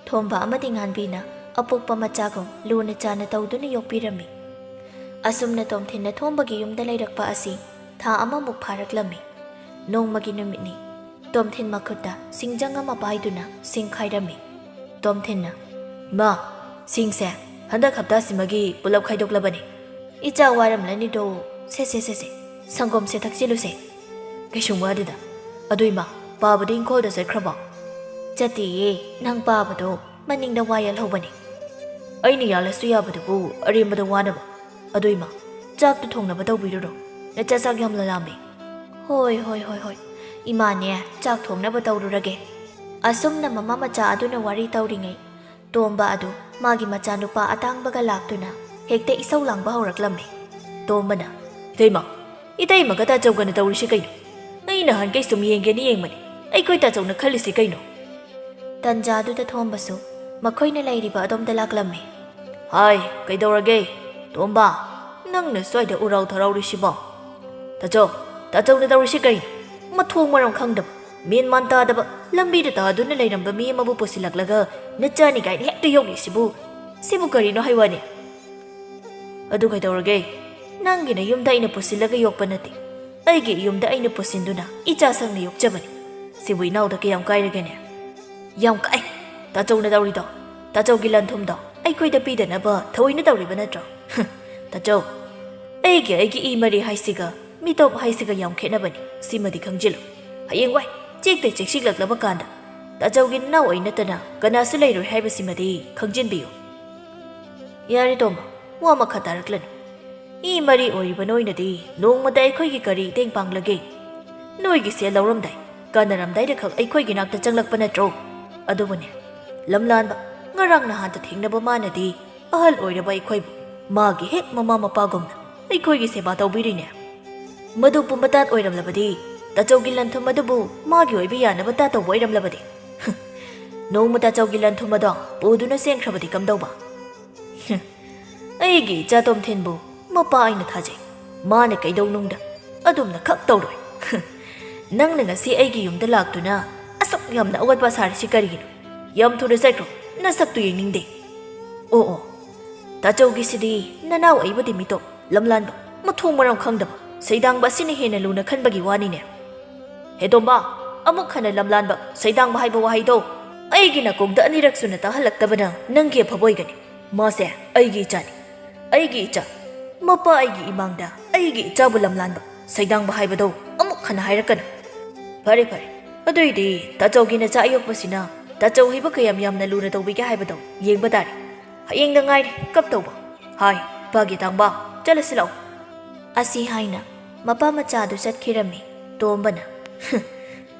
ꯊꯣꯝꯕ ꯑꯃꯗꯤ ꯉꯥꯟꯕꯤꯅ ꯑꯄꯣꯛꯄ ꯃꯆꯥꯒꯨꯝ ꯂꯨꯅ ꯆꯥꯅ ꯇꯧꯗꯨꯅ ꯌꯣꯛꯄꯤꯔꯝꯃꯤ꯫ ꯑꯁꯨꯝꯅ ꯇꯣꯝꯊꯤꯟꯅ ꯊꯣꯝꯕꯒꯤ ꯌꯨꯝꯗ ꯂꯩꯔꯛꯄ ꯑꯁꯤ ꯊꯥ ꯑꯃꯃꯨꯛ ꯐꯥꯔꯛꯂꯝꯃꯤ꯫ ꯅꯣꯡꯃꯒꯤ ꯅꯨꯃꯤꯠꯅꯤ꯫ ꯇꯣꯝꯊꯤꯟ ꯃꯈꯨꯠꯇ ꯁꯤꯡꯖꯪ ꯑꯃ ꯄꯥꯏꯗꯨꯅ ꯁꯤꯡ ꯈꯥꯏꯔꯝꯃꯤ꯫ ꯇꯣꯝꯊꯤꯟꯅ, "ꯏꯃꯥ, ꯁꯤꯡꯁꯦ ꯍꯟꯗꯛ ꯍꯞꯇꯥꯁꯤꯃꯒꯤ ꯄꯨꯂꯞ ꯈꯥꯏꯗꯣꯛꯂꯕꯅꯤ꯫ ꯏꯆꯥ ꯋꯥꯔꯝꯂꯅꯤꯗꯣ꯫ ꯁꯦ, ꯁꯦ, ꯁꯦ, ꯁꯦ, ꯁꯪꯒꯣꯝꯁꯦ ꯊꯛꯆꯤꯜꯂꯨꯁꯦ꯫" "ꯀꯩꯁꯨꯝ ꯋꯥꯗꯦꯗ꯫ ꯑꯗꯨ ꯏꯃꯥ, ꯄꯥꯕꯗꯤ ꯏꯪꯈꯣꯜꯗ ꯆꯠꯈ꯭ꯔꯕꯣ?" "ꯆꯠꯇꯤꯌꯦ, ꯅꯪ ꯄꯥꯕꯗꯣ ꯃꯅꯤꯡꯗ ꯋꯥ ꯌꯥꯜꯍꯧꯕꯅꯤ꯫" "ꯑꯩꯅ ꯌꯥꯜꯂꯁꯨ ꯌꯥꯕꯗꯨꯕꯨ ꯑꯔꯦꯝꯕꯗ ꯋꯥꯅꯕ꯫ ꯑꯗꯨ ꯏꯃꯥ, ꯆꯥꯛꯇꯨ ꯊꯣꯡꯅꯕ ꯇꯧꯕꯤꯔꯨꯔꯣ꯫ ꯅꯆꯥ ꯆꯥꯛ ꯌꯥꯝꯅ ꯂꯥꯝꯃꯦ꯫" "ꯍꯣꯏ, ꯍꯣꯏ, ꯍꯣꯏ, ꯍꯣꯏ꯫ ꯏꯃꯥꯅꯦ, ꯆꯥꯛ ꯊꯣꯡꯅꯕ ꯇꯧꯔꯨꯔꯒꯦ꯫" ꯑꯁꯨꯝꯅ ꯃꯃꯥ ꯃꯆꯥ ꯑꯗꯨꯅ ꯋꯥꯔꯤ ꯇꯧꯔꯤꯉꯩ, ꯇꯣꯝꯕ ꯑꯗꯨ ꯃꯥꯒꯤ ꯃꯆꯥꯅꯨꯄꯥ ꯑꯇꯥꯡꯕꯒ ꯂꯥꯛꯇꯨꯅ ꯍꯦꯛꯇ ꯏꯁꯧ ꯂꯥꯡꯕ ꯍꯧꯔꯛꯂꯝꯃꯤ꯫ ꯇꯣꯝꯕꯅ, ꯏꯇꯩꯃ, ꯏꯇꯩꯃꯒ ꯇꯥꯆꯧꯒꯅ ꯇꯧꯔꯤꯁꯤ ꯀꯩꯅꯣ? ꯑꯩ ꯅꯍꯥꯟꯈꯩ ꯁꯨꯝ ꯌꯦꯡꯒꯦꯅ ꯌꯦꯡꯕꯅꯤ꯫ ꯑꯩꯈꯣꯏ ꯇꯥꯆꯧꯅ ꯈꯜꯂꯤꯁꯤ ꯀꯩꯅꯣ? ꯇꯟꯖꯥꯗꯨꯗ ꯊꯣꯝꯕꯁꯨ ꯃꯈꯣꯏꯅ ꯂꯩꯔꯤꯕ ꯑꯗꯣꯝꯗ ꯂꯥꯛꯂꯝꯃꯤ꯫ ꯍꯥꯏ, ꯀꯩꯗꯧꯔꯒꯦ? ꯇꯣꯝꯕ, ꯅꯪꯅ ꯁ꯭ꯋꯥꯏꯗ ꯎꯔꯥꯎ ꯊꯔꯥꯎꯔꯤꯁꯤꯕꯣ? ꯇꯥꯆꯧ, ꯇꯥꯆꯧꯅ ꯇꯧꯔꯤꯁꯤ ꯀꯩꯅꯣ? ꯃꯊꯣꯡ ꯃꯔꯝ ꯈꯪꯗꯕ, ꯃꯦꯟ ꯃꯥꯟ ꯇꯥꯗꯕ, ꯂꯝꯕꯤꯗ ꯇꯥꯗꯨꯅ ꯂꯩꯔꯝꯕ ꯃꯤ ꯑꯃꯕꯨ ꯄꯨꯁꯤꯜꯂꯛꯂꯒ ꯅꯆꯥꯅꯤ ꯀꯥꯏꯅ ꯍꯦꯛꯇ ꯌꯣꯛꯂꯤꯁꯤꯕꯨ? ꯁꯤꯕꯨ ꯀꯔꯤꯅꯣ ꯍꯥꯏ ꯋꯥꯅꯤ? ꯑꯗꯨ ꯀꯩꯗꯧꯔꯒꯦ? ꯅꯪꯒꯤꯅ ꯌꯨꯝꯗ ꯑꯩꯅ ꯄꯨꯁꯤꯜꯂꯒ ꯌꯣꯛꯄ ꯅꯠꯇꯦ꯫ ꯑꯩꯒꯤ ꯌꯨꯝꯗ ꯑꯩꯅ ꯄꯨꯁꯤꯟꯗꯨꯅ ꯏꯆꯥ ꯁꯪꯅ ꯌꯣꯛꯆꯕꯅꯤ꯫ ꯁꯤꯕꯨ ꯏꯅꯥꯎꯗ ꯀꯌꯥꯝ ꯀꯥꯏꯔꯒꯦꯅꯦ? ꯌꯥꯝ ꯀꯥꯏ꯫ ꯇꯥꯆꯧꯅ ꯇꯧꯔꯤꯗꯣ, ꯇꯥꯆꯧꯒꯤ ꯂꯟ ꯊꯨꯝꯗꯣ ꯑꯩꯈꯣꯏꯗ ꯄꯤꯗꯅꯕ ꯊꯑꯣꯏꯅ ꯇꯧꯔꯤꯕ ꯅꯠꯇ꯭ꯔꯣ? ꯇꯥꯆꯧ, ꯑꯩꯒꯤ, ꯑꯩꯒꯤ ꯏ ꯃꯔꯤ ꯍꯥꯏꯁꯤꯒ ꯃꯤꯇꯣꯞ ꯍꯥꯏꯁꯤꯒ ꯌꯥꯝ ꯈꯦꯠꯅꯕꯅꯤ꯫ ꯁꯤꯃꯗꯤ ꯈꯪꯖꯤꯜꯂꯨ꯫ ꯍꯌꯦꯡꯋꯥꯏ ꯆꯦꯛꯇ ꯆꯦꯛꯁꯤꯛꯂꯛꯂꯕ ꯀꯥꯟꯗ ꯇꯥꯆꯧꯒꯤ ꯅꯅꯥꯎ ꯑꯩ ꯅꯠꯇꯅ ꯀꯅꯥꯁꯨ ꯂꯩꯔꯣꯏ ꯍꯥꯏꯕꯁꯤꯃꯗꯤ ꯈꯪꯖꯤꯟꯕꯤꯌꯨ꯫ ꯌꯥꯔꯦ ꯇꯣꯝꯕ, ꯋꯥ ꯃꯈꯥ ꯇꯥꯔꯛꯂꯅꯨ꯫ ꯏ ꯃꯔꯤ ꯑꯣꯏꯔꯤꯕ ꯅꯣꯏꯅꯗꯤ ꯅꯣꯡꯃꯗ ꯑꯩꯈꯣꯏꯒꯤ ꯀꯔꯤ ꯏꯇꯦꯡ ꯄꯥꯡꯂꯒꯦ? ꯅꯣꯏꯒꯤ ꯁꯦꯜ ꯂꯧꯔꯝꯗꯥꯏ, ꯀꯥꯟꯅꯔꯝꯗꯥꯏꯗ ꯈꯛ ꯑꯩꯈꯣꯏꯒꯤ ꯅꯥꯛꯇ ꯆꯪꯂꯛꯄ ꯅꯠꯇ꯭ꯔꯣ? ꯑꯗꯨꯕꯨꯅꯦ, ꯂꯝꯂꯥꯟꯕ, ꯉꯔꯥꯡ ꯅꯍꯥꯟꯇ ꯊꯦꯡꯅꯕ ꯃꯥꯅꯗꯤ ꯑꯍꯜ ꯑꯣꯏꯔꯕ ꯑꯩꯈꯣꯏꯕꯨ ꯃꯥꯒꯤ ꯍꯦꯛ ꯃꯃꯥ ꯃꯄꯥꯒꯨꯝꯅ ꯑꯩꯈꯣꯏꯒꯤ ꯁꯦꯕꯥ ꯇꯧꯕꯤꯔꯤꯅꯦ꯫ ꯃꯗꯨ ꯄꯨꯝꯕ ꯇꯥꯠ ꯑꯣꯏꯔꯝꯂꯕꯗꯤ ꯇꯥꯆꯧꯒꯤ ꯂꯟꯊꯨꯝ ꯑꯗꯨꯕꯨ ꯃꯥꯒꯤ ꯑꯣꯏꯕ ꯌꯥꯅꯕ ꯇꯥꯠ ꯇꯧꯕ ꯑꯣꯏꯔꯝꯂꯕꯗꯤ? ꯅꯣꯡꯃ ꯇꯥꯆꯧꯒꯤ ꯂꯟꯊꯨꯝ ꯑꯗꯣ ꯄꯨꯗꯨꯅ ꯆꯦꯟꯈ꯭ꯔꯕꯗꯤ ꯀꯝꯗꯧꯕ? ꯑꯩꯒꯤ ꯏꯆꯥ ꯇꯣꯝꯊꯤꯟꯕꯨ ꯃꯄꯥ ꯑꯩꯅ ꯊꯥꯖꯩ꯫ ꯃꯥꯅ ꯀꯩꯗꯧꯅꯨꯡꯗ ꯑꯗꯨꯝꯅ ꯈꯛ ꯇꯧꯔꯣꯏ꯫ ꯅꯪꯅ ꯉꯁꯤ ꯑꯩꯒꯤ ꯌꯨꯝꯗ ꯂꯥꯛꯇꯨꯅ ꯑꯁꯨꯛ ꯌꯥꯝꯅ ꯑꯋꯥꯠꯄ ꯁꯥꯔꯤꯁꯤ ꯀꯔꯤꯒꯤꯅꯣ? ꯌꯥꯝ ꯊꯨꯅ ꯆꯠꯈ꯭ꯔꯣ, ꯅꯁꯛꯇꯨ ꯌꯦꯡꯅꯤꯡꯗꯦ꯫ ꯑꯣ ꯑꯣ, ꯇꯥꯆꯧꯒꯤꯁꯤꯗꯤ ꯅꯅꯥꯎ ꯑꯩꯕꯨꯗꯤ ꯃꯤꯇꯣꯞ, ꯂꯝꯂꯥꯟꯕ, ꯃꯊꯣꯡ ꯃꯔꯝ ꯈꯪꯗꯕ, ꯁꯩꯗꯥꯡꯕ ꯑꯁꯤꯅ ꯍꯦꯟꯅ ꯂꯨꯅ ꯈꯟꯕꯒꯤ ꯋꯥꯅꯤꯅꯦ꯫ ꯍꯦ ꯇꯣꯝꯕ, ꯑꯃꯨꯛ ꯍꯟꯅ ꯂꯝꯂꯥꯟꯕ, ꯁꯩꯗꯥꯡꯕ ꯍꯥꯏꯕ ꯋꯥꯍꯩꯗꯣ ꯑꯩꯒꯤ ꯅꯥꯀꯣꯡꯗ ꯑꯅꯤꯔꯛ ꯁꯨꯅ ꯇꯥꯍꯜꯂꯛꯇꯕꯅ ꯅꯪꯒꯤ ꯑꯐꯕ ꯑꯣꯏꯒꯅꯤ꯫ ꯃꯥꯁꯦ ꯑꯩꯒꯤ ꯏꯆꯥꯅꯤ, ꯑꯩꯒꯤ ꯏꯆꯥ꯫ ꯃꯄꯥ ꯑꯩꯒꯤ ꯏꯃꯥꯡꯗ ꯑꯩꯒꯤ ꯏꯆꯥꯕꯨ ꯂꯝꯂꯥꯟꯕ, ꯁꯩꯗꯥꯡꯕ ꯍꯥꯏꯕꯗꯣ ꯑꯃꯨꯛ ꯍꯟꯅ ꯍꯥꯏꯔꯛꯀꯅꯨ꯫ ꯐꯔꯦ ꯐꯔꯦ, ꯑꯗꯨꯏꯗꯤ ꯇꯥꯆꯧꯒꯤ ꯅꯆꯥ ꯑꯌꯣꯛꯄꯁꯤꯅ ꯇꯥꯆꯧ ꯍꯩꯕ ꯀꯌꯥꯝ ꯌꯥꯝꯅ ꯂꯨꯅ ꯇꯧꯕꯤꯒꯦ ꯍꯥꯏꯕꯗꯣ ꯌꯦꯡꯕ ꯇꯥꯔꯦ꯫ ꯍꯌꯦꯡꯗ ꯉꯥꯏꯔꯦ ꯀꯞꯇꯧꯕ꯫ ꯍꯥꯏ, ꯄꯥꯒꯤ ꯇꯥꯡꯕ, ꯆꯠꯂꯁꯤ ꯂꯥꯛꯑꯣ꯫ ꯑꯁꯤ ꯍꯥꯏꯅ ꯃꯄꯥ ꯃꯆꯥꯗꯨ ꯆꯠꯈꯤꯔꯝꯃꯤ꯫ ꯇꯣꯝꯕꯅ, "ꯍꯨꯝ,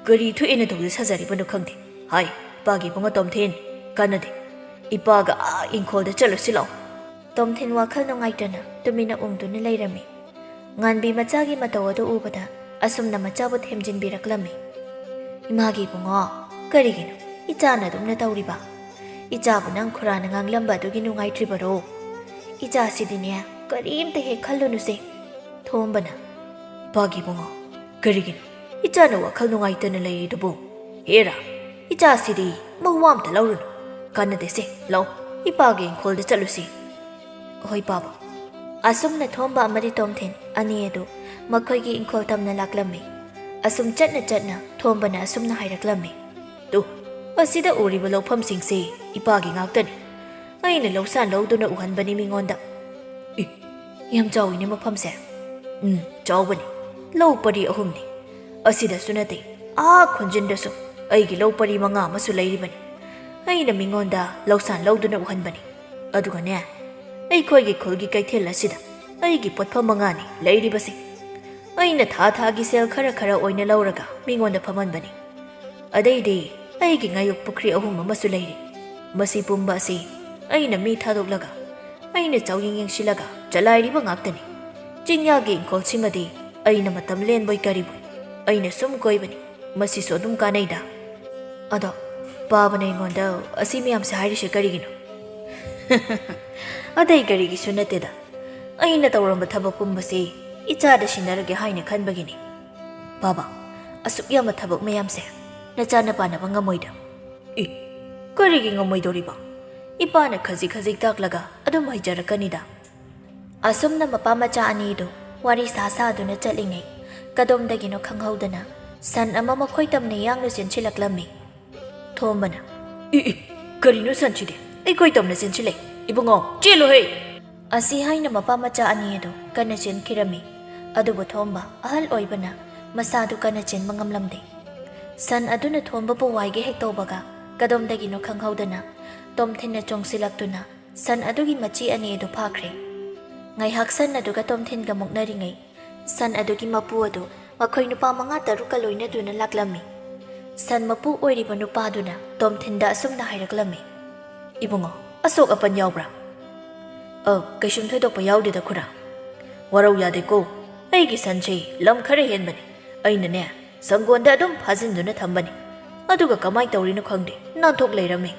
ꯀꯔꯤ ꯊꯣꯛꯑꯦꯅ ꯇꯧꯗ ꯁꯥꯖꯔꯤꯕꯅꯣ ꯈꯪꯗꯦ꯫ ꯍꯥꯏ, ꯄꯥꯒꯤ ꯏꯕꯨꯡꯉꯣ ꯇꯣꯝꯊꯤꯟ, ꯀꯥꯟꯅꯗꯦ꯫ ꯏꯄꯥꯒ ꯑꯥ ꯏꯪꯈꯣꯜꯗ ꯆꯠꯂꯨꯁꯤ ꯂꯥꯛꯑꯣ꯫" ꯇꯣꯝꯊꯤꯟ ꯋꯥꯈꯜ ꯅꯨꯡꯉꯥꯏꯇꯅ ꯇꯨꯃꯤꯟꯅ ꯎꯪꯗꯨꯅ ꯂꯩꯔꯝꯃꯤ꯫ ꯉꯥꯟꯕꯤ ꯃꯆꯥꯒꯤ ꯃꯇꯧ ꯑꯗꯨ ꯎꯕꯗ ꯑꯁꯨꯝꯅ ꯃꯆꯥꯕꯨ ꯊꯦꯝꯖꯤꯟꯕꯤꯔꯛꯂꯝꯃꯤ꯫ "ꯏꯃꯥꯒꯤ ꯏꯕꯨꯡꯉꯣ, ꯀꯔꯤꯒꯤꯅꯣ ꯏꯆꯥꯅ ꯑꯗꯨꯝꯅ ꯇꯧꯔꯤꯕ? ꯏꯆꯥꯕꯨ ꯅꯪ ꯈꯨꯔꯥꯅ ꯉꯥꯡꯂꯝꯕ ꯑꯗꯨꯒꯤ ꯅꯨꯡꯉꯥꯏꯇ꯭ꯔꯤꯕꯔꯣ? ꯏꯆꯥꯁꯤꯗꯤꯅꯦ, ꯀꯔꯤꯝꯇ ꯍꯦꯛ ꯈꯜꯂꯨꯅꯨꯁꯦ꯫" ꯊꯣꯝꯕꯅ, "ꯏꯄꯥꯒꯤ ꯏꯕꯨꯡꯉꯣ, ꯀꯔꯤꯒꯤꯅꯣ ꯏꯆꯥꯅ ꯋꯥꯈꯜ ꯅꯨꯡꯉꯥꯏꯇꯅ ꯂꯩꯔꯤꯗꯨꯕꯨ? ꯍꯦꯔꯥ, ꯏꯆꯥꯁꯤꯗꯤ ꯃꯋꯥ ꯑꯝꯇ ꯂꯧꯔꯨꯅꯨ꯫ ꯀꯥꯟꯅꯗꯦꯁꯦ, ꯂꯥꯎ, ꯏꯄꯥꯒꯤ ꯏꯪꯈꯣꯜꯗ ꯆꯠꯂꯨꯁꯤ꯫" "ꯍꯣꯏ ꯄꯥꯕ꯫" ꯑꯁꯨꯝꯅ ꯊꯣꯝꯕ ꯑꯃꯗꯤ ꯇꯣꯝꯊꯤꯟ ꯑꯅꯤ ꯑꯗꯨ ꯃꯈꯣꯏꯒꯤ ꯏꯪꯈꯣꯜ ꯇꯝꯅ ꯂꯥꯛꯂꯝꯃꯤ꯫ ꯑꯁꯨꯝ ꯆꯠꯅ ꯆꯠꯅ ꯊꯣꯝꯕꯅ ꯑꯁꯨꯝꯅ ꯍꯥꯏꯔꯛꯂꯝꯃꯤ, "ꯇꯨ, ꯑꯁꯤꯗ ꯎꯔꯤꯕ ꯂꯧꯐꯝꯁꯤꯡꯁꯤ ꯏꯄꯥꯒꯤ ꯉꯥꯛꯇꯅꯤ꯫ ꯑꯩꯅ ꯂꯧꯁꯥꯟ ꯂꯧꯗꯨꯅ ꯎꯍꯟꯕꯅꯤ ꯃꯤꯉꯣꯟꯗ꯫" "ꯏ, ꯌꯥꯝ ꯆꯥꯎꯏꯅꯦ ꯃꯐꯝꯁꯦ꯫" "ꯎꯝ, ꯆꯥꯎꯕꯅꯤ꯫ ꯂꯧ ꯄꯔꯤ ꯑꯍꯨꯝꯅꯤ꯫ ꯑꯁꯤꯗꯁꯨ ꯅꯠꯇꯦ, ꯑꯥ ꯈꯣꯟꯖꯤꯟꯗꯁꯨ ꯑꯩꯒꯤ ꯂꯧ ꯄꯔꯤ ꯃꯉꯥ ꯑꯃꯁꯨ ꯂꯩꯔꯤꯕꯅꯤ꯫ ꯑꯩꯅ ꯃꯤꯉꯣꯟꯗ ꯂꯧꯁꯥꯟ ꯂꯧꯗꯨꯅ ꯎꯍꯟꯕꯅꯤ꯫ ꯑꯗꯨꯒꯅꯦ, ꯑꯩꯈꯣꯏꯒꯤ ꯈꯨꯜꯒꯤ ꯀꯩꯊꯦꯜ ꯑꯁꯤꯗ ꯑꯩꯒꯤ ꯄꯣꯠꯐꯝ ꯃꯉꯥꯅꯤ ꯂꯩꯔꯤꯕꯁꯦ꯫ ꯑꯩꯅ ꯊꯥ ꯊꯥꯒꯤ ꯁꯦꯜ ꯈꯔ ꯈꯔ ꯑꯣꯏꯅ ꯂꯧꯔꯒ ꯃꯤꯉꯣꯟꯗ ꯐꯝꯍꯟꯕꯅꯤ꯫ ꯑꯗꯩꯗꯤ ꯑꯩꯒꯤ ꯉꯥꯌꯣꯛ ꯄꯨꯈ꯭ꯔꯤ ꯑꯍꯨꯝ ꯑꯃꯁꯨ ꯂꯩꯔꯤ꯫ ꯃꯁꯤ ꯄꯨꯝꯕ ꯑꯁꯤ ꯑꯩꯅ ꯃꯤ ꯊꯥꯗꯣꯛꯂꯒ, ꯑꯩꯅ ꯆꯥꯎꯌꯦꯡ ꯌꯦꯡꯁꯤꯜꯂꯒ ꯆꯂꯥꯏꯔꯤꯕ ꯉꯥꯛꯇꯅꯤ꯫ ꯆꯤꯡꯌꯥꯒꯤ ꯏꯪꯈꯣꯜꯁꯤꯃꯗꯤ ꯑꯩꯅ ꯃꯇꯝ ꯂꯦꯟꯕꯣꯏ ꯀꯔꯤꯕꯣꯏ ꯑꯩꯅ ꯁꯨꯝ ꯀꯣꯏꯕꯅꯤ꯫ ꯃꯁꯤꯁꯨ ꯑꯗꯨꯝ ꯀꯥꯟꯅꯩꯗ꯫ ꯑꯗꯣ ꯄꯥꯕꯅ ꯑꯩꯉꯣꯟꯗ ꯑꯁꯤ ꯃꯌꯥꯝꯁꯦ ꯍꯥꯏꯔꯤꯁꯦ ꯀꯔꯤꯒꯤꯅꯣ?" "ꯑꯇꯩ ꯀꯔꯤꯒꯤꯁꯨ ꯅꯠꯇꯦꯗ꯫ ꯑꯩꯅ ꯇꯧꯔꯝꯕ ꯊꯕꯛ ꯄꯨꯝꯕꯁꯤ ꯏꯆꯥꯗ ꯁꯤꯟꯅꯔꯒꯦ ꯍꯥꯏꯅ ꯈꯟꯕꯒꯤꯅꯤ꯫ ꯄꯥꯕ, ꯑꯁꯨꯛ ꯌꯥꯝꯕ ꯊꯕꯛ ꯃꯌꯥꯝꯁꯦ ꯅꯆꯥꯅ ꯄꯥꯅꯕ ꯉꯝꯃꯣꯏꯗ꯫" "ꯏ, ꯀꯔꯤꯒꯤ ꯉꯝꯃꯣꯏꯗꯧꯔꯤꯕ? ꯏꯄꯥꯅ ꯈꯖꯤꯛ ꯈꯖꯤꯛ ꯇꯥꯛꯂꯒ ꯑꯗꯨꯝ ꯍꯩꯖꯔꯛꯀꯅꯤꯗ꯫" ꯑꯁꯨꯝꯅ ꯃꯄꯥ ꯃꯆꯥ ꯑꯅꯤꯗꯨ ꯋꯥꯔꯤ ꯁꯥ ꯁꯥꯗꯨꯅ ꯆꯠꯂꯤꯉꯩ, ꯀꯗꯣꯝꯗꯒꯤꯅꯣ ꯈꯪꯍꯧꯗꯅ ꯁꯟ ꯑꯃ ꯃꯈꯣꯏ ꯇꯝꯅ ꯌꯥꯡꯅ ꯆꯦꯟꯁꯤꯜꯂꯛꯂꯝꯃꯤ꯫ ꯊꯣꯝꯕꯅ, "ꯏ, ꯏ, ꯀꯔꯤꯅꯣ ꯁꯟꯁꯤꯗꯤ? ꯑꯩꯈꯣꯏ ꯇꯝꯅ ꯆꯦꯟꯁꯤꯜꯂꯦ꯫ ꯏꯕꯨꯡꯉꯣ, ꯆꯦꯜꯂꯨꯍꯦ!" ꯑꯁꯤ ꯍꯥꯏꯅ ꯃꯄꯥ ꯃꯆꯥ ꯑꯅꯤ ꯑꯗꯨ ꯀꯟꯅ ꯆꯦꯟꯈꯤꯔꯝꯃꯤ꯫ ꯑꯗꯨꯕꯨ ꯊꯣꯝꯕ ꯑꯍꯜ ꯑꯣꯏꯕꯅ ꯃꯁꯥꯗꯨ ꯀꯟꯅ ꯆꯦꯟꯕ ꯉꯝꯂꯝꯗꯦ꯫ ꯁꯟ ꯑꯗꯨꯅ ꯊꯣꯝꯕꯕꯨ ꯋꯥꯏꯒꯦ ꯍꯦꯛ ꯇꯧꯕꯒ, ꯀꯗꯣꯝꯗꯒꯤꯅꯣ ꯈꯪꯍꯧꯗꯅ ꯇꯣꯝꯊꯤꯟꯅ ꯆꯣꯡꯁꯤꯜꯂꯛꯇꯨꯅ ꯁꯟ ꯑꯗꯨꯒꯤ ꯃꯆꯤ ꯑꯅꯤ ꯑꯗꯨ ꯐꯥꯈ꯭ꯔꯦ꯫ ꯉꯥꯏꯍꯥꯛ ꯁꯟ ꯑꯗꯨꯒ ꯇꯣꯝꯊꯤꯟꯒ ꯃꯨꯛꯅꯔꯤꯉꯩ, ꯁꯟ ꯑꯗꯨꯒꯤ ꯃꯄꯨ ꯑꯗꯨ ꯃꯈꯣꯏ ꯅꯨꯄꯥ ꯃꯉꯥ ꯇꯔꯨꯛꯀ ꯂꯣꯏꯅꯗꯨꯅ ꯂꯥꯛꯂꯝꯃꯤ꯫ ꯁꯟ ꯃꯄꯨ ꯑꯣꯏꯔꯤꯕ ꯅꯨꯄꯥꯗꯨꯅ ꯇꯣꯝꯊꯤꯟꯗ ꯑꯁꯨꯝꯅ ꯍꯥꯏꯔꯛꯂꯝꯃꯤ, "ꯏꯕꯨꯡꯉꯣ, ꯑꯁꯣꯛ ꯑꯄꯟ ꯌꯥꯎꯕ꯭ꯔꯥ?" "ꯑ, ꯀꯩꯁꯨꯝ ꯊꯣꯏꯗꯣꯛꯄ ꯌꯥꯎꯗꯦꯗ ꯈꯨꯔꯥ꯫ ꯋꯥꯔꯧ ꯌꯥꯗꯦꯀꯣ, "ꯑꯩꯒꯤ ꯁꯟꯁꯤ ꯂꯝ ꯈꯔ ꯍꯦꯟꯕꯅꯤ꯫ ꯑꯩꯅꯅꯦ, ꯁꯪꯒꯣꯟꯗ ꯑꯗꯨꯝ ꯐꯥꯖꯤꯟꯗꯨꯅ ꯊꯝꯕꯅꯤ꯫ ꯑꯗꯨꯒ ꯀꯃꯥꯏ ꯇꯧꯔꯤꯅꯣ ꯈꯪꯗꯦ, ꯅꯥꯟꯊꯣꯛ ꯂꯩꯔꯝꯃꯤ"꯫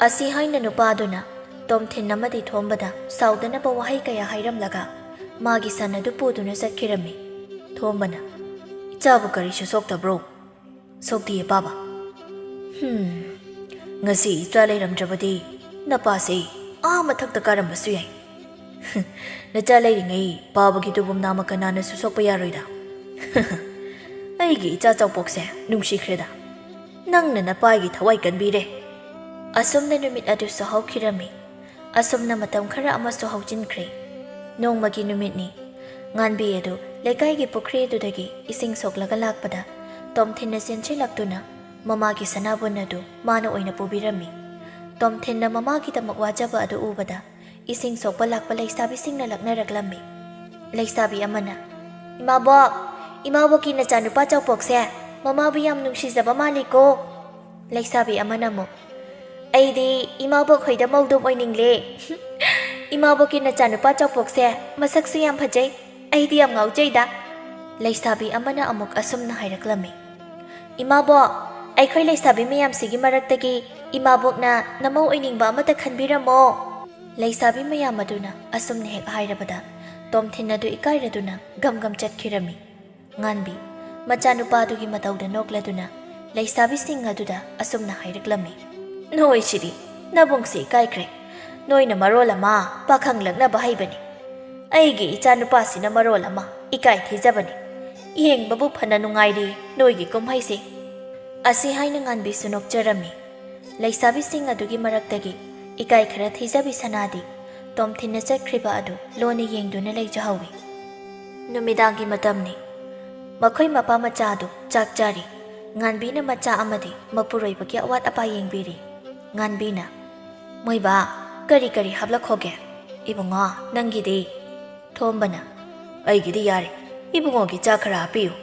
ꯑꯁꯤ ꯍꯥꯏꯅ ꯅꯨꯄꯥꯗꯨꯅ ꯇꯣꯝꯊꯤꯟ ꯑꯃꯗꯤ ꯊꯣꯝꯕꯗ ꯁꯥꯎꯗꯅꯕ ꯋꯥꯍꯩ ꯀꯌꯥ ꯍꯥꯏꯔꯝꯂꯒ ꯃꯥꯒꯤ ꯁꯟ ꯑꯗꯨ ꯄꯨꯗꯨꯅ ꯆꯠꯈꯤꯔꯝꯃꯤ꯫ ꯊꯣꯝꯕꯅ, "ꯏꯆꯥꯕꯨ ꯀꯔꯤꯁꯨ ꯁꯣꯛꯇꯕ꯭ꯔꯣ?" "ꯁꯣꯛꯇꯤꯌꯦ, ꯄꯥꯕ"꯫ "ꯍꯨꯝ, ꯉꯁꯤ ꯏꯆꯥ ꯂꯩꯔꯝꯗ꯭ꯔꯕꯗꯤ ꯅꯄꯥꯁꯦ ꯑꯥ ꯃꯊꯛꯇ ꯀꯥꯔꯝꯕꯁꯨ ꯌꯥꯏ꯫ ꯅꯆꯥ ꯂꯩꯔꯤꯉꯩ ꯄꯥꯕꯒꯤ ꯇꯨꯕꯨꯝ ꯅꯥꯃ ꯀꯅꯥꯅꯁꯨ ꯁꯣꯛꯄ ꯌꯥꯔꯣꯏꯗ꯫ ꯑꯩꯒꯤ ꯏꯆꯥ ꯆꯥꯎꯄꯣꯛꯁꯦ ꯅꯨꯡꯁꯤꯈ꯭ꯔꯦꯗ꯫ ꯅꯪꯅ ꯅꯄꯥꯒꯤ ꯊꯋꯥꯏ ꯀꯟꯕꯤꯔꯦ"꯫ ꯑꯁꯨꯝꯅ ꯅꯨꯃꯤꯠ ꯑꯗꯨꯁꯨ ꯍꯧꯈꯤꯔꯝꯃꯤ꯫ ꯑꯁꯨꯝꯅ ꯃꯇꯝ ꯈꯔ ꯑꯃꯁꯨ ꯍꯧꯖꯤꯟꯈ꯭ꯔꯦ꯫ ꯅꯣꯡꯃꯒꯤ ꯅꯨꯃꯤꯠꯅꯤ꯫ ꯉꯥꯟꯕꯤ ꯑꯗꯨ ꯂꯩꯀꯥꯏꯒꯤ ꯄꯨꯈ꯭ꯔꯤ ꯑꯗꯨꯗꯒꯤ ꯏꯁꯤꯡ ꯁꯣꯛꯂꯒ ꯂꯥꯛꯄꯗ ꯇꯣꯝꯊꯤꯟꯅ ꯆꯦꯟꯁꯤꯜꯂꯛꯇꯨꯅ ꯃꯃꯥꯒꯤ ꯁꯅꯥꯕꯨꯟ ꯑꯗꯨ ꯃꯥꯅ ꯑꯣꯏꯅ ꯄꯨꯕꯤꯔꯝꯃꯤ꯫ ꯇꯣꯝꯊꯤꯟꯅ ꯃꯃꯥꯒꯤꯗꯃꯛ ꯋꯥꯖꯕ ꯑꯗꯨ ꯎꯕꯗ ꯏꯁꯤꯡ ꯁꯣꯛꯄ ꯂꯥꯛꯄ ꯂꯩꯁꯥꯕꯤꯁꯤꯡꯅ ꯂꯛꯅꯔꯛꯂꯝꯃꯤ꯫ ꯂꯩꯁꯥꯕꯤ ꯑꯃꯅ, "ꯏꯃꯥꯕꯣꯛ, ꯏꯃꯥꯕꯣꯛꯀꯤ ꯅꯆꯥꯅꯨꯄꯥ ꯆꯥꯎꯄꯣꯛꯁꯦ ꯃꯃꯥꯕꯨ ꯌꯥꯝ ꯅꯨꯡꯁꯤꯖꯕ ꯃꯥꯜꯂꯤꯀꯣ"꯫ ꯂꯩꯁꯥꯕꯤ ꯑꯃꯅ ꯑꯃꯨꯛ, "ꯑꯩꯗꯤ ꯏꯃꯥꯕꯣꯛ ꯍꯣꯏꯗ ꯃꯧꯗꯨꯝ ꯑꯣꯏꯅꯤꯡꯂꯦ꯫ ꯏꯃꯥꯕꯣꯛꯀꯤ ꯅꯆꯥꯅꯨꯄꯥ ꯆꯥꯎꯄꯣꯛꯁꯦ ꯃꯁꯛꯁꯨ ꯌꯥꯝ ꯐꯖꯩ꯫ ꯑꯩꯗꯤ ꯌꯥꯝ ꯉꯥꯎꯖꯩꯗ"꯫ ꯂꯩꯁꯥꯕꯤ ꯑꯃꯅ ꯑꯃꯨꯛ ꯑꯁꯨꯝꯅ ꯍꯥꯏꯔꯛꯂꯝꯃꯤ, "ꯏꯃꯥꯕꯣꯛ, ꯑꯩꯈꯣꯏ ꯂꯩꯁꯥꯕꯤ ꯃꯌꯥꯝꯁꯤꯒꯤ ꯃꯔꯛꯇꯒꯤ ꯏꯃꯥꯕꯣꯛꯅ ꯅꯃꯧ ꯑꯣꯏꯅꯤꯡꯕ ꯑꯃꯠꯇ ꯈꯟꯕꯤꯔꯝꯃꯣ"꯫ ꯂꯩꯁꯥꯕꯤ ꯃꯌꯥꯝ ꯑꯗꯨꯅ ꯑꯁꯨꯝꯅ ꯍꯦꯛ ꯍꯥꯏꯔꯕꯗ ꯇꯣꯝꯊꯤꯟ ꯑꯗꯨ ꯏꯀꯥꯏꯔꯗꯨꯅ ꯒꯝ ꯒꯝ ꯆꯠꯈꯤꯔꯝꯃꯤ꯫ ꯉꯥꯟꯕꯤ ꯃꯆꯥꯅꯨꯄꯥꯗꯨꯒꯤ ꯃꯇꯧꯗ ꯅꯣꯛꯂꯗꯨꯅ ꯂꯩꯁꯥꯕꯤꯁꯤꯡ ꯑꯗꯨꯗ ꯑꯁꯨꯝꯅ ꯍꯥꯏꯔꯛꯂꯝꯃꯤ, "ꯅꯣꯏꯁꯤꯗꯤ ꯅꯕꯨꯡꯁꯦ ꯏꯀꯥꯏꯈ꯭ꯔꯦ꯫ ꯅꯣꯏꯅ ꯃꯔꯣꯜ ꯑꯃ ꯄꯥꯈꯪ ꯂꯛꯅꯕ ꯍꯩꯕꯅꯤ꯫ ꯑꯩꯒꯤ ꯏꯆꯥꯅꯨꯄꯥꯁꯤꯅ ꯃꯔꯣꯜ ꯑꯃ ꯏꯀꯥꯏ ꯊꯤꯖꯕꯅꯤ꯫ ꯌꯦꯡꯕꯕꯨ ꯐꯅ ꯅꯨꯡꯉꯥꯏꯔꯤ ꯅꯣꯏꯒꯤ ꯀꯨꯝꯍꯩꯁꯦ"꯫ ꯑꯁꯤ ꯍꯥꯏꯅ ꯉꯥꯟꯕꯤꯁꯨ ꯅꯣꯛꯆꯔꯝꯃꯤ꯫ ꯂꯩꯁꯥꯕꯤꯁꯤꯡ ꯑꯗꯨꯒꯤ ꯃꯔꯛꯇꯒꯤ ꯏꯀꯥꯏ ꯈꯔ ꯊꯤꯖꯕꯤ ꯁꯅꯥꯗꯤ ꯇꯣꯝꯊꯤꯟꯅ ꯆꯠꯈ꯭ꯔꯤꯕ ꯑꯗꯨ ꯂꯣꯟꯅ ꯌꯦꯡꯗꯨꯅ ꯂꯩꯖꯍꯧꯏ꯫ ꯅꯨꯃꯤꯗꯥꯡꯒꯤ ꯃꯇꯝꯅꯤ꯫ ꯃꯈꯣꯏ ꯃꯄꯥ ꯃꯆꯥ ꯑꯗꯨ ꯆꯥꯛ ꯆꯥꯔꯤ꯫ ꯉꯥꯟꯕꯤꯅ ꯃꯆꯥ ꯑꯃꯗꯤ ꯃꯄꯨꯔꯣꯏꯕꯒꯤ ꯑꯋꯥꯠ ꯑꯄꯥ ꯌꯦꯡꯕꯤꯔꯤ꯫ ꯉꯥꯟꯕꯤꯅ, "ꯃꯣꯏꯕꯥ, ꯀꯔꯤ ꯀꯔꯤ ꯍꯥꯞꯂꯛꯈꯣꯒꯦ? ꯏꯕꯨꯡꯉꯣ, ꯅꯪꯒꯤꯗꯤ?" ꯊꯣꯝꯕꯅ, "ꯑꯩꯒꯤꯗꯤ ꯌꯥꯔꯦ꯫ ꯏꯕꯨꯡꯉꯣꯒꯤ ꯆꯥꯛ ꯈꯔ ꯍꯥꯞꯄꯤꯌꯨ"꯫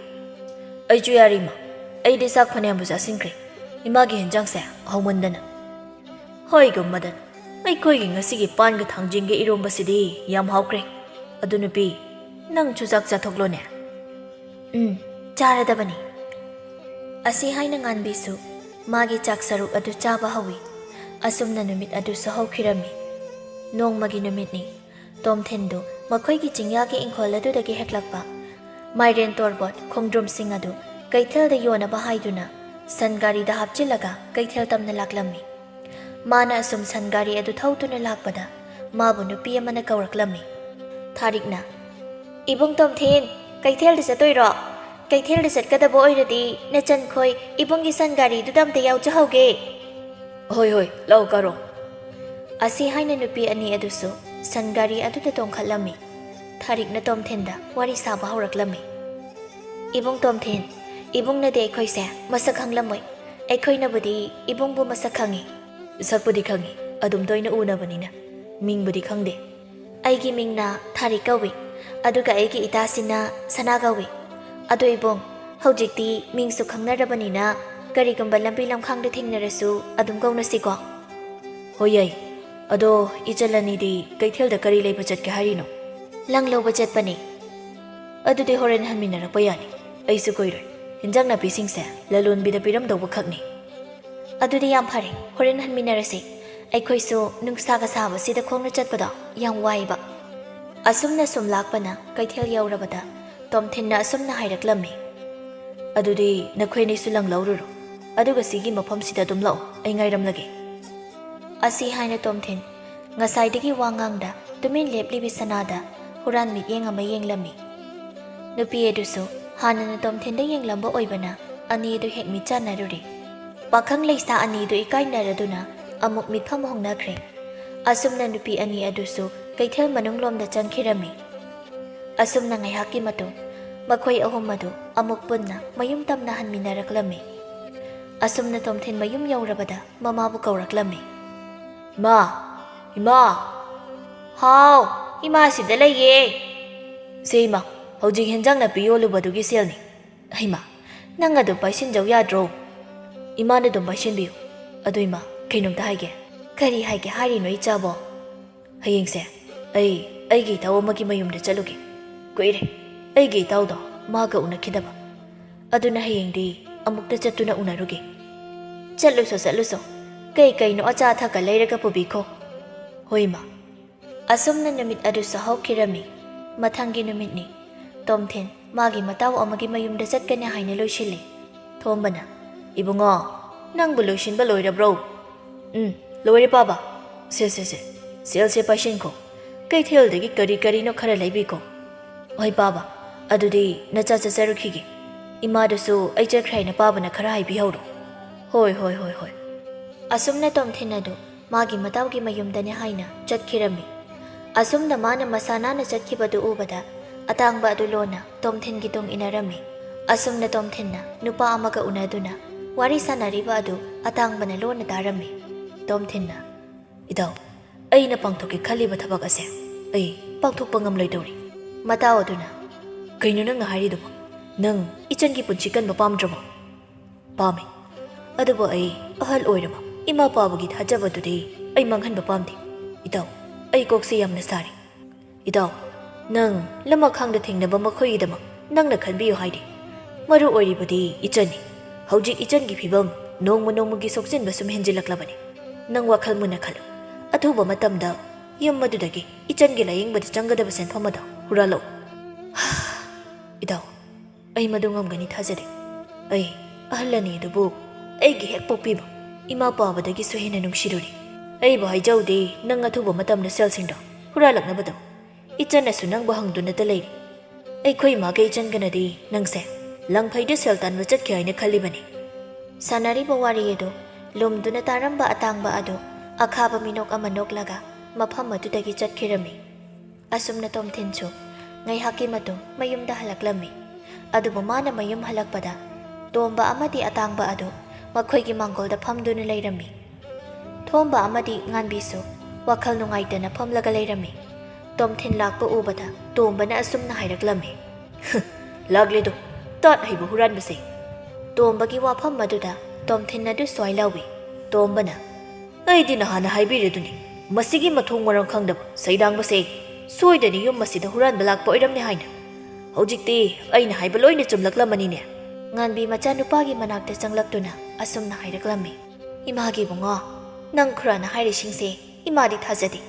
"ꯑꯩꯁꯨ ꯌꯥꯔꯦ, ꯏꯃꯥ꯫ ꯑꯩꯗꯤ ꯆꯥꯛ ꯐꯅꯌꯥꯝꯕꯨ ꯆꯥꯁꯤꯟꯈ꯭ꯔꯦ꯫ ꯏꯃꯥꯒꯤ ꯍꯦꯟꯖꯥꯡꯁꯦ ꯍꯥꯎꯃꯟꯗꯅ"꯫ "ꯍꯣꯏ ꯒꯝꯃꯗꯟ, ꯑꯩꯈꯣꯏꯒꯤ ꯉꯁꯤꯒꯤ ꯄꯥꯟꯒ ꯊꯥꯡꯖꯤꯡꯒ ꯏꯔꯣꯝꯕꯁꯤꯗꯤ ꯌꯥꯝ ꯍꯥꯎꯈ꯭ꯔꯦ꯫ ꯑꯗꯨ ꯅꯨꯄꯤ, "ꯅꯪꯁꯨ ꯆꯥꯛ ꯆꯥꯊꯣꯛꯂꯣꯅꯦ꯫" "ꯎꯝ, ꯆꯥꯔꯗꯕꯅꯤ꯫" ꯑꯁꯤ ꯍꯥꯏꯅ ꯉꯥꯟꯕꯤꯁꯨ ꯃꯥꯒꯤ ꯆꯥꯛ ꯁꯔꯨꯛ ꯑꯗꯨ ꯆꯥꯕ ꯍꯧꯏ꯫ ꯑꯁꯨꯝꯅ ꯅꯨꯃꯤꯠ ꯑꯗꯨꯁꯨ ꯍꯧꯈꯤꯔꯝꯃꯤ꯫ ꯅꯣꯡꯃꯒꯤ ꯅꯨꯃꯤꯠꯅꯤ꯫ ꯇꯣꯝꯊꯤꯟꯗꯨ ꯃꯈꯣꯏꯒꯤ ꯆꯤꯡꯌꯥꯒꯤ ꯏꯪꯈꯣꯜ ꯑꯗꯨꯗꯒꯤ ꯍꯦꯛꯂꯛꯄ ꯃꯥꯏꯔꯦꯟ, ꯇꯣꯔꯕꯣꯠ, ꯈꯣꯡꯗ꯭ꯔꯨꯝꯁꯤꯡ ꯑꯗꯨ ꯀꯩꯊꯦꯜꯗ ꯌꯣꯟꯅꯕ ꯍꯥꯏꯗꯨꯅ ꯁꯟ ꯒꯥꯔꯤꯗ ꯍꯥꯞꯆꯤꯜꯂꯒ ꯀꯩꯊꯦꯜ ꯇꯝꯅ ꯂꯥꯛꯂꯝꯃꯤ꯫ ꯃꯥꯅ ꯑꯁꯨꯝ ꯁꯟ ꯒꯥꯔꯤ ꯑꯗꯨ ꯊꯧꯗꯨꯅ ꯂꯥꯛꯄꯗ ꯃꯥꯕꯨ ꯅꯨꯄꯤ ꯑꯃꯅ ꯀꯧꯔꯛꯂꯝꯃꯤ꯫ ꯊꯥꯔꯤꯛꯅ, "ꯏꯕꯨꯡ ꯇꯣꯝꯊꯤꯟ, ꯀꯩꯊꯦꯜꯗ ꯆꯠꯇꯣꯏꯔꯣ? ꯀꯩꯊꯦꯜꯗ ꯆꯠꯀꯗꯕ ꯑꯣꯏꯔꯗꯤ ꯅꯆꯟꯈꯣꯏ ꯏꯕꯨꯡꯒꯤ ꯁꯟ ꯒꯥꯔꯤꯗꯨꯗ ꯑꯝꯇ ꯌꯥꯎꯖꯍꯧꯒꯦ꯫" "ꯍꯣꯏ, ꯍꯣꯏ, ꯂꯥꯛꯑꯣ, ꯀꯥꯔꯣ꯫" ꯑꯁꯤ ꯍꯥꯏꯅ ꯅꯨꯄꯤ ꯑꯅꯤ ꯑꯗꯨꯁꯨ ꯁꯟ ꯒꯥꯔꯤ ꯑꯗꯨꯗ ꯇꯣꯡꯈꯠꯂꯝꯃꯤ꯫ ꯊꯥꯔꯤꯛꯅ ꯇꯣꯝꯊꯤꯟꯗ ꯋꯥꯔꯤ ꯁꯥꯕ ꯍꯧꯔꯛꯂꯝꯃꯤ꯫ "ꯏꯕꯨꯡ ꯇꯣꯝꯊꯤꯟ, ꯏꯕꯨꯡꯅꯗꯤ ꯑꯩꯈꯣꯏꯁꯦ ꯃꯁꯛ ꯈꯪꯂꯝꯃꯣꯏ꯫ ꯑꯩꯈꯣꯏꯅꯕꯨꯗꯤ ꯏꯕꯨꯡꯕꯨ ꯃꯁꯛ ꯈꯪꯉꯤ꯫" "ꯁꯛꯄꯨꯗꯤ ꯈꯪꯉꯤ, ꯑꯗꯨꯝ ꯇꯣꯏꯅ ꯎꯅꯕꯅꯤꯅ꯫ ꯃꯤꯡꯕꯨꯗꯤ ꯈꯪꯗꯦ꯫" "ꯑꯩꯒꯤ ꯃꯤꯡꯅ ꯊꯥꯔꯤꯛ ꯀꯧꯏ, ꯑꯗꯨꯒ ꯑꯩꯒꯤ ꯏꯇꯥꯁꯤꯅ ꯁꯅꯥ ꯀꯧꯏ꯫ ꯑꯗꯣ ꯏꯕꯨꯡ, ꯍꯧꯖꯤꯛꯇꯤ ꯃꯤꯡꯁꯨ ꯈꯪꯅꯔꯕꯅꯤꯅ ꯀꯔꯤꯒꯨꯝꯕ ꯂꯝꯕꯤ ꯂꯝꯈꯥꯡꯗ ꯊꯦꯡꯅꯔꯁꯨ ꯑꯗꯨꯝ ꯀꯧꯅꯁꯤꯀꯣ?" "ꯍꯣꯏ, ꯌꯥꯏ꯫ ꯑꯗꯣ ꯏꯆꯜ ꯑꯅꯤꯗꯤ ꯀꯩꯊꯦꯜꯗ ꯀꯔꯤ ꯂꯩꯕ ꯆꯠꯀꯦ ꯍꯥꯏꯔꯤꯅꯣ?" "ꯂꯪ ꯂꯧꯕ ꯆꯠꯄꯅꯤ꯫" "ꯑꯗꯨꯗꯤ ꯍꯣꯔꯦꯟ ꯍꯟꯃꯤꯟꯅꯔꯛꯄ ꯌꯥꯅꯤ꯫ ꯑꯩꯁꯨ ꯀꯨꯏꯔꯣꯏ꯫ ꯍꯤꯟꯖꯥꯡ ꯅꯥꯄꯤꯁꯤꯡꯁꯦ ꯂꯂꯣꯟꯕꯤꯗ ꯄꯤꯔꯝꯗꯧꯕ ꯈꯛꯅꯤ꯫" "ꯑꯗꯨꯗꯤ ꯌꯥꯝ ꯐꯔꯦ, ꯍꯣꯔꯦꯟ ꯍꯟꯃꯤꯟꯅꯔꯁꯤ꯫ ꯑꯩꯈꯣꯏꯁꯨ ꯅꯨꯡꯁꯥꯒ ꯁꯥꯕꯁꯤꯗ ꯈꯣꯡꯅ ꯆꯠꯄꯗꯣ ꯌꯥꯝ ꯋꯥꯏꯕ꯫" ꯑꯁꯨꯝꯅ ꯁꯨꯝ ꯂꯥꯛꯄꯅ ꯀꯩꯊꯦꯜ ꯌꯧꯔꯕꯗ ꯇꯣꯝꯊꯤꯟꯅ ꯑꯁꯨꯝꯅ ꯍꯥꯏꯔꯛꯂꯝꯃꯤ꯫ "ꯑꯗꯨꯗꯤ ꯅꯈꯣꯏ ꯑꯅꯤꯁꯨ ꯂꯪ ꯂꯧꯔꯨꯔꯣ, ꯑꯗꯨꯒ ꯁꯤꯒꯤ ꯃꯐꯝꯁꯤꯗ ꯑꯗꯨꯝ ꯂꯥꯛꯑꯣ, ꯑꯩ ꯉꯥꯏꯔꯝꯂꯒꯦ꯫" ꯑꯁꯤ ꯍꯥꯏꯅ ꯇꯣꯝꯊꯤꯟ ꯉꯁꯥꯏꯗꯒꯤ ꯋꯥ ꯉꯥꯡꯗ ꯇꯨꯃꯤꯟ ꯂꯦꯞꯂꯤꯕꯤ ꯁꯅꯥꯗ ꯍꯨꯔꯥꯟ ꯃꯤꯠꯌꯦꯡ ꯑꯃ ꯌꯦꯡꯂꯝꯃꯤ꯫ ꯅꯨꯄꯤ ꯑꯗꯨꯁꯨ ꯍꯥꯟꯅꯅ ꯇꯣꯝꯊꯤꯟꯗ ꯌꯦꯡꯂꯝꯕ ꯑꯣꯏꯕꯅ ꯑꯅꯤꯗꯨ ꯍꯦꯛ ꯃꯤꯠ ꯆꯥꯟꯅꯔꯨꯔꯦ꯫ ꯄꯥꯈꯪ ꯂꯩꯁꯥ ꯑꯅꯤꯗꯨ ꯏꯀꯥꯏꯅꯔꯗꯨꯅ ꯑꯃꯨꯛ ꯃꯤꯠꯐꯝ ꯍꯣꯡꯅꯈ꯭ꯔꯦ꯫ ꯑꯁꯨꯝꯅ ꯅꯨꯄꯤ ꯑꯅꯤ ꯑꯗꯨꯁꯨ ꯀꯩꯊꯦꯜ ꯃꯅꯨꯡꯂꯣꯝꯗ ꯆꯪꯈꯤꯔꯝꯃꯤ꯫ ꯑꯁꯨꯝꯅ ꯉꯥꯏꯍꯥꯛꯀꯤ ꯃꯇꯨꯡ ꯃꯈꯣꯏ ꯑꯍꯨꯝ ꯑꯗꯨ ꯑꯃꯨꯛ ꯄꯨꯟꯅ ꯃꯌꯨꯝ ꯇꯝꯅ ꯍꯟꯃꯤꯟꯅꯔꯛꯂꯝꯃꯤ꯫ ꯑꯁꯨꯝꯅ ꯇꯣꯝꯊꯤꯟ ꯃꯌꯨꯝ ꯌꯧꯔꯕꯗ ꯃꯃꯥꯕꯨ ꯀꯧꯔꯛꯂꯝꯃꯤ꯫ "ꯏꯃꯥ! ꯏꯃꯥ!" "ꯍꯥꯎ, ꯏꯃꯥ ꯁꯤꯗ ꯂꯩꯌꯦ꯫" "ꯁꯦ ꯏꯃꯥ, ꯍꯧꯖꯤꯛ ꯍꯦꯟꯖꯥꯡ ꯅꯥꯄꯤ ꯌꯣꯜꯂꯨꯕꯗꯨꯒꯤ ꯁꯦꯜꯅꯤ꯫" "ꯍꯩꯃꯥ, ꯅꯪ ꯑꯗꯨꯝ ꯄꯥꯏꯁꯤꯟꯖꯧ ꯌꯥꯗ꯭ꯔꯣ?" "ꯏꯃꯥꯅ ꯑꯗꯨꯝ ꯄꯥꯏꯁꯤꯟꯕꯤꯌꯨ꯫ ꯑꯗꯣ ꯏꯃꯥ, ꯀꯩꯅꯣꯝꯇ ꯍꯥꯏꯒꯦ꯫" "ꯀꯔꯤ ꯍꯥꯏꯒꯦ ꯍꯥꯏꯔꯤꯅꯣ ꯏꯆꯥꯕꯣ?" "ꯍꯌꯦꯡꯁꯦ ꯑꯩ ꯑꯩꯒꯤ ꯏꯇꯥꯎ ꯑꯃꯒꯤ ꯃꯌꯨꯝꯗ ꯆꯠꯂꯨꯒꯦ꯫" "ꯀꯨꯏꯔꯦ ꯑꯩꯒꯤ ꯏꯇꯥꯎꯗꯣ ꯃꯥꯒ ꯎꯅꯈꯤꯗꯕ꯫ ꯑꯗꯨꯅ ꯍꯌꯦꯡꯗꯤ ꯑꯃꯨꯛꯇ ꯆꯠꯇꯨꯅ ꯎꯅꯔꯨꯒꯦ꯫" "ꯆꯠꯂꯨꯁꯣ, ꯆꯠꯂꯨꯁꯣ꯫ ꯀꯩ ꯀꯩꯅꯣ ꯑꯆꯥ ꯑꯊꯛꯀ ꯂꯩꯔꯒ ꯄꯨꯕꯤꯈꯣ꯫" "ꯍꯣꯏ, ꯏꯃꯥ꯫" ꯑꯁꯨꯝꯅ ꯅꯨꯃꯤꯠ ꯑꯗꯨꯁꯨ ꯍꯧꯈꯤꯔꯝꯃꯤ꯫ ꯃꯊꯪꯒꯤ ꯅꯨꯃꯤꯠꯅꯤ꯫ ꯇꯣꯝꯊꯤꯟ ꯃꯥꯒꯤ ꯃꯇꯥꯎ ꯑꯃꯒꯤ ꯃꯌꯨꯝꯗ ꯆꯠꯀꯅꯤ ꯍꯥꯏꯅ ꯂꯣꯏꯁꯤꯜꯂꯤ꯫ ꯊꯣꯝꯕꯅ, "ꯏꯕꯨꯡꯉꯣ, ꯅꯪꯕꯨ ꯂꯣꯏꯁꯤꯟꯕ ꯂꯣꯏꯔꯕ꯭ꯔꯣ?" "ꯎꯝ, ꯂꯣꯏꯔꯦ ꯄꯥꯕ꯫ ꯁꯦ, ꯁꯦ, ꯁꯦ, ꯁꯦꯜꯁꯦ ꯄꯥꯏꯁꯤꯟꯈꯣ꯫ ꯀꯩꯊꯦꯜꯗꯒꯤ ꯀꯔꯤ ꯀꯔꯤꯅꯣ ꯈꯔ ꯂꯩꯕꯤꯈꯣ꯫" "ꯍꯣꯏ ꯄꯥꯕ, ꯑꯗꯨꯗꯤ ꯅꯆꯥ ꯆꯠꯆꯔꯨꯈꯤꯒꯦ꯫ ꯏꯃꯥꯗꯨꯁꯨ ꯑꯩ ꯆꯠꯈ꯭ꯔꯦ ꯍꯥꯏꯅ ꯄꯥꯕꯅ ꯈꯔ ꯍꯥꯏꯕꯤꯍꯧꯔꯣ꯫" "ꯍꯣꯏ, ꯍꯣꯏ, ꯍꯣꯏ, ꯍꯣꯏ꯫" ꯑꯁꯨꯝꯅ ꯇꯣꯝꯊꯤꯟ ꯑꯗꯨ ꯃꯥꯒꯤ ꯃꯇꯥꯎꯒꯤ ꯃꯌꯨꯝꯗꯅꯤ ꯍꯥꯏꯅ ꯆꯠꯈꯤꯔꯝꯃꯤ꯫ ꯑꯁꯨꯝꯅ ꯃꯥꯅ ꯃꯁꯥ ꯅꯥꯟꯅ ꯆꯠꯈꯤꯕꯗꯨ ꯎꯕꯗ ꯑꯇꯥꯡꯕ ꯑꯗꯨ ꯂꯣꯟꯅ ꯇꯣꯝꯊꯤꯟꯒꯤ ꯇꯨꯡ ꯏꯟꯅꯔꯝꯃꯤ꯫ ꯑꯁꯨꯝꯅ ꯇꯣꯝꯊꯤꯟꯅ ꯅꯨꯄꯥ ꯑꯃꯒ ꯎꯅꯗꯨꯅ ꯋꯥꯔꯤ ꯁꯥꯟꯅꯔꯤꯕ ꯑꯗꯨ ꯑꯇꯥꯡꯕꯅ ꯂꯣꯟꯅ ꯇꯥꯔꯝꯃꯤ꯫ ꯇꯣꯝꯊꯤꯟꯅ, "ꯏꯇꯥꯎ, ꯑꯩꯅ ꯄꯥꯡꯊꯣꯛꯀꯦ ꯈꯜꯂꯤꯕ ꯊꯕꯛ ꯑꯁꯦ ꯑꯩ ꯄꯥꯡꯊꯣꯛꯄ ꯉꯝꯂꯣꯏꯗꯧꯔꯤ꯫" ꯃꯇꯥꯎ ꯑꯗꯨꯅ, "ꯀꯩꯅꯣ ꯅꯪꯅ ꯍꯥꯏꯔꯤꯗꯨꯕꯣ? ꯅꯪ ꯏꯆꯟꯒꯤ ꯄꯨꯟꯁꯤ ꯀꯟꯕ ꯄꯥꯝꯗ꯭ꯔꯕꯣ?" "ꯄꯥꯝꯃꯤ꯫ ꯑꯗꯨꯕꯨ ꯑꯩ ꯑꯍꯜ ꯑꯣꯏꯔꯕ ꯏꯃꯥ ꯄꯥꯕꯒꯤ ꯊꯥꯖꯕꯗꯨꯗꯤ ꯑꯩ ꯃꯥꯡꯍꯟꯕ ꯄꯥꯝꯗꯦ꯫ ꯏꯇꯥꯎ, ꯑꯩ ꯀꯣꯛꯁꯦ ꯌꯥꯝꯅ ꯁꯥꯔꯤ꯫" "ꯏꯇꯥꯎ, ꯅꯪ ꯂꯃꯈꯥꯡꯗ ꯊꯦꯡꯅꯕ ꯃꯈꯣꯏꯒꯤꯗꯃꯛ ꯅꯪꯅ ꯈꯟꯕꯤꯌꯨ ꯍꯥꯏꯗꯦ꯫ ꯃꯔꯨ ꯑꯣꯏꯔꯤꯕꯗꯤ ꯏꯆꯟꯅꯤ꯫ ꯍꯧꯖꯤꯛ ꯏꯆꯟꯒꯤ ꯐꯤꯕꯝ ꯅꯣꯡꯃ ꯅꯣꯡꯃꯒꯤ ꯁꯣꯛꯆꯤꯟꯕ ꯁꯨꯝ ꯍꯦꯟꯖꯤꯜꯂꯛꯂꯕꯅꯤ꯫ ꯅꯪ ꯋꯥꯈꯜ ꯃꯨꯟꯅ ꯈꯜꯂꯨ꯫ ꯑꯊꯨꯕ ꯃꯇꯝꯗ ꯌꯨꯝ ꯑꯗꯨꯗꯒꯤ ꯏꯆꯟꯒꯤ ꯂꯥꯌꯦꯡꯕꯗ ꯆꯪꯒꯗꯕ ꯁꯦꯟꯐꯝ ꯑꯗꯨ ꯍꯨꯔꯥꯜꯂꯛꯎ꯫" "ꯏꯇꯥꯎ, ꯑꯩ ꯃꯗꯨ ꯉꯝꯒꯅꯤ ꯊꯥꯖꯗꯦ꯫ ꯑꯩ ꯑꯍꯜ ꯑꯅꯤ ꯑꯗꯨꯕꯨ ꯑꯩꯒꯤ ꯍꯦꯛ ꯄꯣꯛꯄꯤꯕ ꯏꯃꯥ ꯄꯥꯕꯗꯒꯤꯁꯨ ꯍꯦꯟꯅ ꯅꯨꯡꯁꯤꯔꯨꯔꯤ꯫ ꯑꯩꯕꯨ ꯍꯥꯏꯖꯧꯗꯤ, ꯅꯪ ꯑꯊꯨꯕ ꯃꯇꯝꯗ ꯁꯦꯜꯁꯤꯡꯗꯣ ꯍꯨꯔꯥꯜꯂꯛꯅꯕꯗꯣ꯫ ꯏꯆꯟꯅꯁꯨ ꯅꯪꯕꯨ ꯍꯪꯗꯨꯅꯇ ꯂꯩꯔꯤ꯫ ꯑꯩꯈꯣꯏ ꯏꯃꯥꯒ ꯏꯆꯟꯒꯅꯗꯤ ꯅꯪꯁꯦ ꯂꯪꯐꯩꯗ ꯁꯦꯜ ꯇꯥꯟꯕ ꯆꯠꯈꯤ ꯍꯥꯏꯅ ꯈꯜꯂꯤꯕꯅꯤ꯫" ꯁꯥꯟꯅꯔꯤꯕ ꯋꯥꯔꯤ ꯑꯗꯨ ꯂꯨꯝꯗꯨꯅ ꯇꯥꯔꯝꯕ ꯑꯇꯥꯡꯕ ꯑꯗꯨ ꯑꯈꯥꯕ ꯃꯤꯅꯣꯛ ꯑꯃ ꯅꯣꯛꯂꯒ ꯃꯐꯝ ꯑꯗꯨꯗꯒꯤ ꯆꯠꯈꯤꯔꯝꯃꯤ꯫ ꯑꯁꯨꯝꯅ ꯇꯣꯝꯊꯤꯟꯁꯨ ꯉꯥꯏꯍꯥꯛꯀꯤ ꯃꯇꯨꯡ ꯃꯌꯨꯝꯗ ꯍꯜꯂꯛꯂꯝꯃꯤ꯫ ꯑꯗꯨꯕꯨ ꯃꯥꯅ ꯃꯌꯨꯝ ꯍꯜꯂꯛꯄꯗ ꯇꯣꯝꯕ ꯑꯃꯗꯤ ꯑꯇꯥꯡꯕ ꯑꯗꯨ ꯃꯈꯣꯏꯒꯤ ꯃꯥꯡꯒꯣꯜꯗ ꯐꯝꯗꯨꯅ ꯂꯩꯔꯝꯃꯤ꯫ ꯊꯣꯝꯕ ꯑꯃꯗꯤ ꯉꯥꯟꯕꯤꯁꯨ ꯋꯥꯈꯜ ꯅꯨꯡꯉꯥꯏꯇꯅ ꯐꯝꯂꯒ ꯂꯩꯔꯝꯃꯤ꯫ ꯇꯣꯝꯊꯤꯟ ꯂꯥꯛꯄ ꯎꯕꯗ ꯇꯣꯝꯕꯅ ꯑꯁꯨꯝꯅ ꯍꯥꯏꯔꯛꯂꯝꯃꯤ, "ꯂꯥꯛꯂꯦꯗꯣ, ꯇꯥꯠ ꯍꯩꯕ ꯍꯨꯔꯥꯟꯕꯁꯦ!" ꯇꯣꯝꯕꯒꯤ ꯋꯥꯐꯝ ꯑꯗꯨꯗ ꯇꯣꯝꯊꯤꯟ ꯑꯗꯨ ꯁ꯭ꯋꯥꯏ ꯂꯥꯎꯏ꯫ ꯇꯣꯝꯕꯅ, "ꯑꯩꯗꯤ ꯅꯍꯥꯟꯅ ꯍꯥꯏꯕꯤꯔꯗꯨꯅꯤ, ꯃꯁꯤꯒꯤ ꯃꯊꯣꯡ ꯃꯔꯝ ꯈꯪꯗꯕ ꯁꯩꯗꯥꯡꯕꯁꯦ!" ꯁꯣꯏꯗꯅ ꯌꯨꯝ ꯑꯁꯤꯗ ꯍꯨꯔꯥꯟꯕ ꯂꯥꯛꯄ ꯑꯣꯏꯔꯝꯅꯤ ꯍꯥꯏꯅ꯫ ꯍꯧꯖꯤꯛꯇꯤ ꯑꯩꯅ ꯍꯥꯏꯕ ꯂꯣꯏꯅ ꯆꯨꯝꯂꯛꯂꯝꯃꯅꯤꯅꯦ꯫ ꯉꯥꯟꯕꯤ ꯃꯆꯥꯅꯨꯄꯥꯒꯤ ꯃꯅꯥꯛꯇ ꯆꯪꯂꯛꯇꯨꯅ ꯑꯁꯨꯝꯅ ꯍꯥꯏꯔꯛꯂꯝꯃꯤ꯫ "ꯏꯃꯥꯒꯤ ꯏꯕꯨꯡꯉꯣ, ꯅꯪ ꯈꯨꯔꯥꯅ ꯍꯥꯏꯔꯤꯁꯤꯡꯁꯦ ꯏꯃꯥꯗꯤ ꯊꯥꯖꯗꯦ꯫